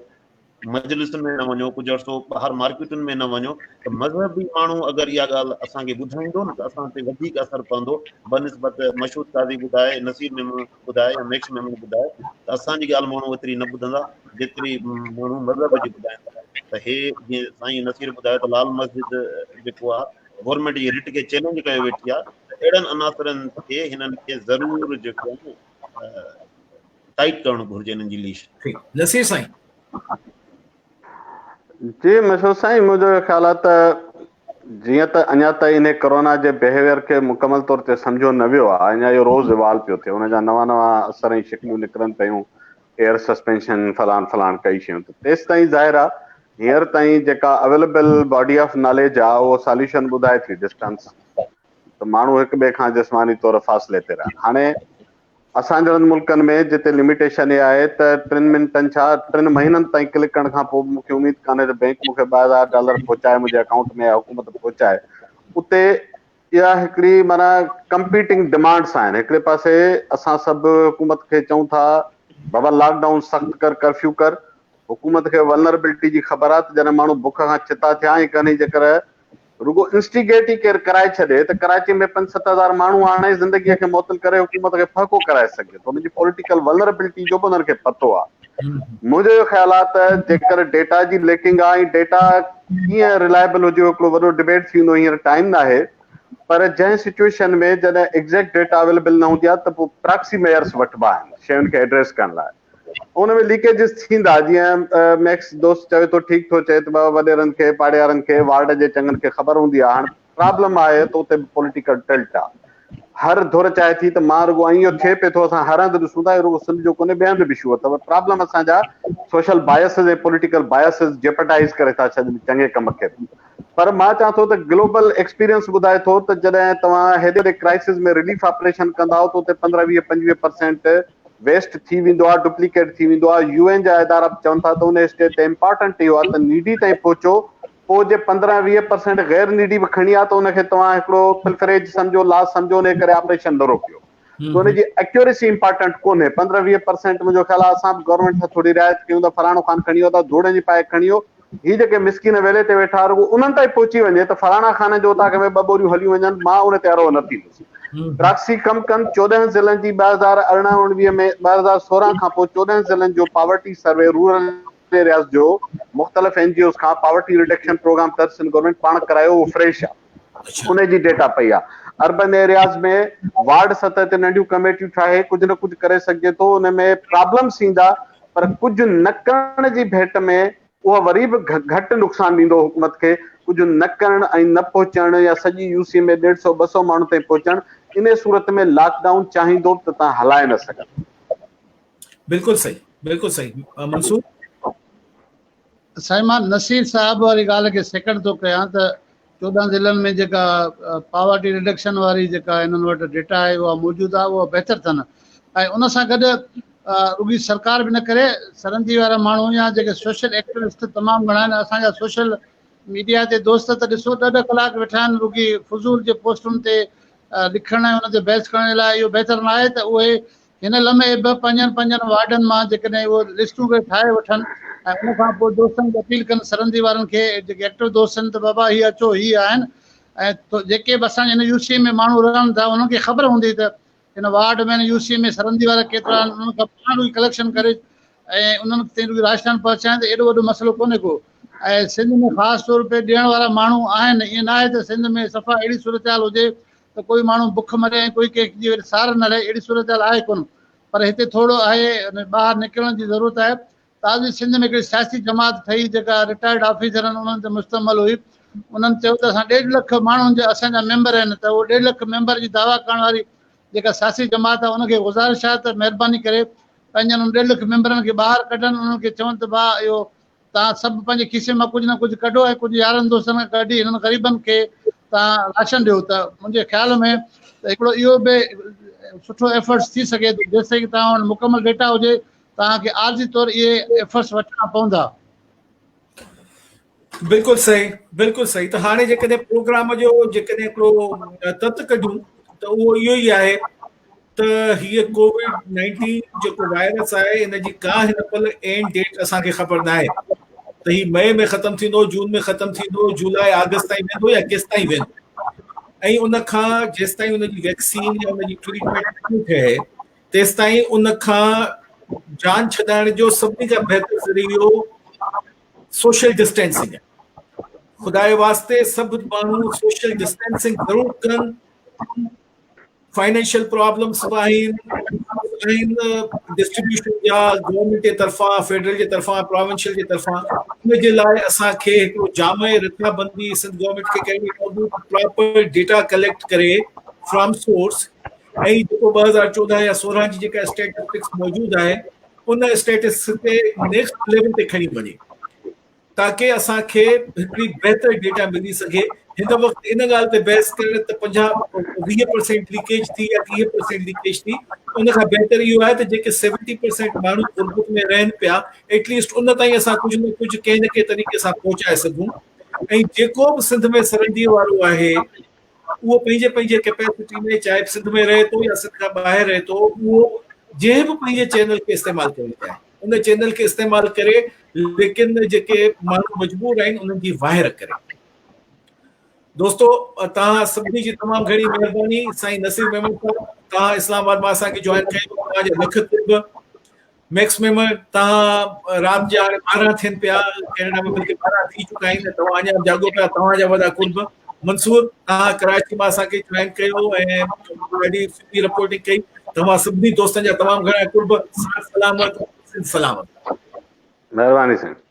مجلسن ۾ نه وڃو ڪجهه عرصو ٻاهر مارڪيٽن ۾ نه وڃو ته مذهبي ماڻهو اگر اها ڳالهه اسان کي ٻڌائيندو نه ته اسان تي وڌيڪ اثر پوندو بنسبت مشهود قاضي ٻڌائي نصير ميمڻ ٻڌائي يا ميڪس ميمڻ ٻڌائي ته اسان جي ڳالهه ماڻهو ايتري نه ٻڌندا جيتري ماڻهو مذهب جي ٻڌائيندا ته هي جيئن سائين نصير ٻڌايو ته لال مسجد جيڪو آهي گورنمينٽ جي رٽ کي چئلينج ڪيو ويٺي آهي ته اهڙن عناصرن کي هنن کي ضرور جيڪو آهي ٽائيٽ ڪرڻ گهرجي هنن جي ليش. ٺيڪ نصير سائين. جي مشهور سائين منهنجو خيال آهي ته جيئن ته اڃا تائين انهي ڪورونا جي بيهيويئر کي مڪمل طور تي سمجهيو نه ويو آهي اڃا اهو روز ايوالو پيو ٿئي ان جا نوان نوان اثر ۽ شڪليون نڪرن پيون ايئر سسپينشن فلان فلان ڪئي شيون ته تيستائين ظاهر آهي هينئر تائين جيڪا اويليبل باڊي آف ناليج آهي اهو ساليوشن ٻڌائي ٿي ڊسٽنس ته ماڻهو هڪ ٻئي کان جسماني طور فاصلي تي رهن هاڻي اسان جهڙن ملڪن ۾ جتي لميٽيشن اها آهي ته ٽن منٽن ڇا ٽن مهينن تائين ڪلڪ ڪرڻ کان پوء به مون کي اميد ڪانهي ته بئنڪ مون کي 2000 ڊالر پهچائي منهنجي اڪائونٽ ۾ يا حڪومت پهچائي اتي اها هڪڙي معنيٰ ڪمپيٽنگ ڊمانڊس آهن هڪڙي پاسي اسان سڀ حڪومت کي چئون ٿا بابا لاڪ ڊائون سخت ڪر ڪرفيو ڪر حڪومت کي ولنربلٽي جي خبر آهي ته جڏهن ماڻهو بک کان ڇتا ٿيا ۽ ڪنهن جيڪر رڳو انسٽيگيٽ ئي ڪير ڪرائي ڇڏي ته ڪراچي ۾ پنج 7000 ماڻهو آڻي زندگيء کي معطل ڪري حڪومت کي ڦهڪو ڪرائي سگهجي ٿو. ان جي پوليٽيڪل ولنربلٽي جو به انهن کي پتو آهي. منهنجو اهو خيال آهي ته جيڪر ڊيٽا جي ليڪنگ آهي ۽ ڊيٽا ڪيئن رلائبل هجي اهو هڪڙو وڏو ڊبيٽ ٿي ويندو هينئر ٽائيم ناهي پر جنهن سچوئيشن ۾ جڏهن ايگزيڪٽ ڊيٽا اويليبل نه هوندي آهي ته پوء پراڪسي ميئرس وٺبا آهن شين کي ايڊريس ڪرڻ لاء. ان ۾ ليڪيجز ٿيندا جيئن ميڪس دوست چوي ٿو ٺيڪ ٿو چئي ته بابا وڏيرن کي پاڙيارن کي وارڊ جي چڱن کي خبر هوندي آهي هاڻ پرابلم آهي ته اتي به پوليٽيڪل ٽلٽ آهي هر ڌر چاهي ٿي ته مان رڳو ۽ اهو ٿئي پئي ٿو اسان هر هنڌ ڏسون ٿا رڳو سنڌ جو ڪونهي ٻئي هنڌ به اشو اٿو پرابلم اسان جا سوشل بائسز ۽ پوليٽيڪل بائسز جيپرڊائز ڪري ٿا ڇڏن چڱي ڪم کي پر مان چوان ٿو ته گلوبل ايڪسپيرينس ٻڌائي ٿو ته جڏهن توهان هيڏي وڏي ڪرائسز ۾ رليف آپريشن ڪندا آهيو ته اتي 15 20 25 پرسينٽ ويسٽ ٿي ويندو آهي ڊپليڪيٽ ٿي ويندو آهي يو اين جا ادارا به چون ٿا ته ان اسٽيج تي امپارٽنٽ اهو آهي ته نيڊي تائين پهچو پوء جي 15 20 پرسينٽ غير نيڊي به کڻي آ ته ان کي توهان هڪڙو پلفريج سمجهو لاس سمجهو ان ڪري آپريشن نه روڪيو ته ان جي اڪيوريسي امپارٽنٽ ڪونهي 15 20 پرسينٽ منهنجو خيال آهي اسان به گورنمينٽ سان ٿوري رعايت ڪيون ته فلاڻو خان کڻي ويو ته ڌوڙ جي پائي کڻي ويو هي جيڪي مسڪين ويلي تي ويٺا رڳو انهن تائين پهچي وڃي ته فلاڻا خانه جو اوطاق ۾ ٻه ٻوريون هليون وڃن مان ان تي ارهو نه ٿيندس. پراڪسي ڪم ڪن 14 ضلعن جي 2018 19 ۾ 2016 کان پوء 14 ضلعن جو پاورٽي سروي رورل ايرياز جو مختلف اين جي اوز کان پاورٽي رڊڪشن پروگرام تحت سنڌ گورنمينٽ پاڻ ڪرايو اهو فريش آهي ان جي ڊيٽا پئي آهي اربن ايرياز ۾ وارڊ سطح تي ننڍيون ڪميٽيون ٺاهي ڪجهه نه ڪجهه ڪري سگهجي ٿو ان ۾ پرابلمس ايندا پر ڪجهه نه ڪرڻ جي ڀيٽ ۾ اهو وري به گهٽ نقصان ڏيندو حڪومت کي ڪجهه نه ڪرڻ ۽ نه پهچڻ يا سڄي يو سي ۾ ڏيڍ سئو ٻه سئو ماڻهن تائين پهچڻ انهي صورت ۾ لاڪ ڊائون چاهيندو به ته توهان هلائي نه سگهندو. بلڪل صحيح بلڪل صحيح منصور. سائين مان نصير صاحب واري ڳالهه کي سيڪنڊ ٿو ڪيان ته 14 ضلعن ۾ جيڪا پاورٽي رڊڪشن واري جيڪا انهن وٽ ڊيٽا آهي اها موجود آهي اها بهتر اٿن ۽ ان سان گڏ رڳي سرڪار به نه ڪري سرندي وارا ماڻهو يا جيڪي سوشل ايڪٽوسٽ تمام گهڻا آهن اسان جا سوشل ميڊيا تي دوست ته ڏسو ڏهه ڏهه ڪلاڪ ويٺا آهن رڳي فضول جي پوسٽن تي لکڻ ۽ ان تي بحث ڪرڻ جي لاء اهو بهتر نه آهي ته اهي هن لمحي به پنهنجن پنهنجن وارڊن مان جيڪڏهن اهو لسٽون به ٺاهي وٺن ۽ ان کان پوء دوستن کي اپيل ڪن سرندي وارن کي جيڪي ايڪٽو دوست آهن ته بابا هي اچو هي آهن ۽ جيڪي به اسان جي هن يو سي ۾ ماڻهو رهن ٿا انهن کي خبر هوندي ته هن وارڊ ۾ هن يو سي ۾ سرندي وارا ڪيترا آهن انهن کان پاڻ رڳي ڪليڪشن ڪري ۽ انهن تائين رڳي راشن پهچائين ته ايڏو وڏو مسئلو ڪونهي ڪو ۽ سنڌ ۾ خاص طور تي ڏيڻ وارا ماڻهو آهن ائين ناهي ته سنڌ ۾ صفا اهڙي صورتحال هجي ته ڪوئي ماڻهو بک مري ۽ ڪوئي ڪنهن جي وري سار نه لهي اهڙي صورتحال آهي ڪونه پر هتي ٿورو آهي ٻاهر نڪرڻ جي ضرورت آهي. تازو سنڌ ۾ هڪڙي سياسي جماعت ٺهي جيڪا رٽائرڊ آفيسرن انهن تي مشتمل هئي انهن چيو ته اسان ڏيڍ لک ماڻهن جا اسان جا ميمبر آهن ته اهو ڏيڍ لک ميمبر جي دعويٰ ڪرڻ واري جيڪا سياسي جماعت آهي ان کي گذارش آهي ته مهرباني ڪري پنهنجن انهن ڏيڍ لک ميمبرن کي ٻاهر ڪڍن انهن کي چون ته ڀاء اهو توهان سڀ پنهنجي کيسي مان ڪجهه نه ڪجهه ڪڍو ۽ ڪجهه يارن دوستن کان ڪڍي هنن غريبن کي توهان راشن ڏيو ته منهنجي خيال ۾ ته هڪڙو اهو به سٺو ايفرٽس ٿي سگهي ٿو جيستائين توهان وٽ مڪمل ڊيٽا هجي توهان کي عارضي طور اهي ايفرٽس وٺڻا پوندا. بلڪل صحيح بلڪل صحيح ته هاڻي جيڪڏهن پروگرام جو جيڪڏهن هڪڙو تت ڪڍون ته اهو اهو ئي آهي ته هيء ڪووڊ 19 جيڪو وائرس آهي ان جي ڪا هن پل اينڊ ڊيٽ اسان کي خبر نه آهي ته هي مئي ۾ ختم ٿيندو جون ۾ ختم ٿيندو جولاء آگسٽ تائين ويندو يا ڪيستائين ويندو ۽ ان کان جيستائين ان جي ويڪسين يا ان جي ٽريٽمينٽ نٿي ٺهي تيستائين ان کان جان ڇڏائڻ جو سڀني کان بهتر ذريعو سوشل ڊسٽينسنگ آهي خدا جي واسطي سڀ ماڻهو سوشل ڊسٽينسنگ ضرور ڪن فائنينشل پرابلمس به آهن آهن ڊسٽريبيوشن جا گورنمينٽ جي طرفان فيڊرل جي طرفان پراونشل جي طرفان ان جي لاء اسان کي هڪڙو جامع رٿابندي سنڌ گورنمينٽ کي ڪرڻي پوندي پراپر ڊيٽا ڪليڪٽ ڪري فرام سورس ۽ جيڪو 2014 يا 16 جي جيڪا اسٽيٽسٽڪس موجود آهي ان اسٽيٽسٽڪس کي نيڪسٽ ليول تي کڻي وڃي تاڪه اسان کي هڪڙي بهتر ڊيٽا ملي سگهي. هن وقت ان ڳالهه تي بحث ڪرڻ ته 50 20% ليڪيج ٿي يا 30% ليڪيج ٿي ان کان بهتر اهو آهي ته جيڪي 70% ماڻهو غربت ۾ رهن پيا ايٽ ليسٽ ان تائين اسان ڪجهه نه ڪجهه ڪنهن نه ڪنهن طريقي سان پهچائي سگهون ۽ جيڪو به سنڌ ۾ سرندي وارو آهي اهو پنهنجي پنهنجي ڪيپيسٽي ۾ چاهي سنڌ ۾ رهي ٿو يا سنڌ کان ٻاهر رهي ٿو اهو جنهن به پنهنجي چينل کي استعمال ڪرڻ چاهي ان چينل کي استعمال ڪري ليڪن جيڪي ماڻهو مجبور آهن انهن جي واهر ڪري. دوستو توهان سڀني جي تمام گهڻي مهرباني سائين نصير ميمڻ صاحب توهان اسلام آباد مان اسان کي جوائن ڪيو توهان جا لک قرب ميڪس ميمڻ توهان رات جا هاڻي 12 ٿين پيا ڪينيڊا ۾ بلڪه 12 ٿي چڪا آهن توهان اڃا جاڳو پيا توهان جا وڏا قرب منصور توهان ڪراچي مان اسان کي جوائن ڪيو ۽ ڏاڍي سٺي رپورٽنگ ڪئي توهان سڀني دوستن جا تمام گهڻا قرب سلامت سلامت مهرباني سائين.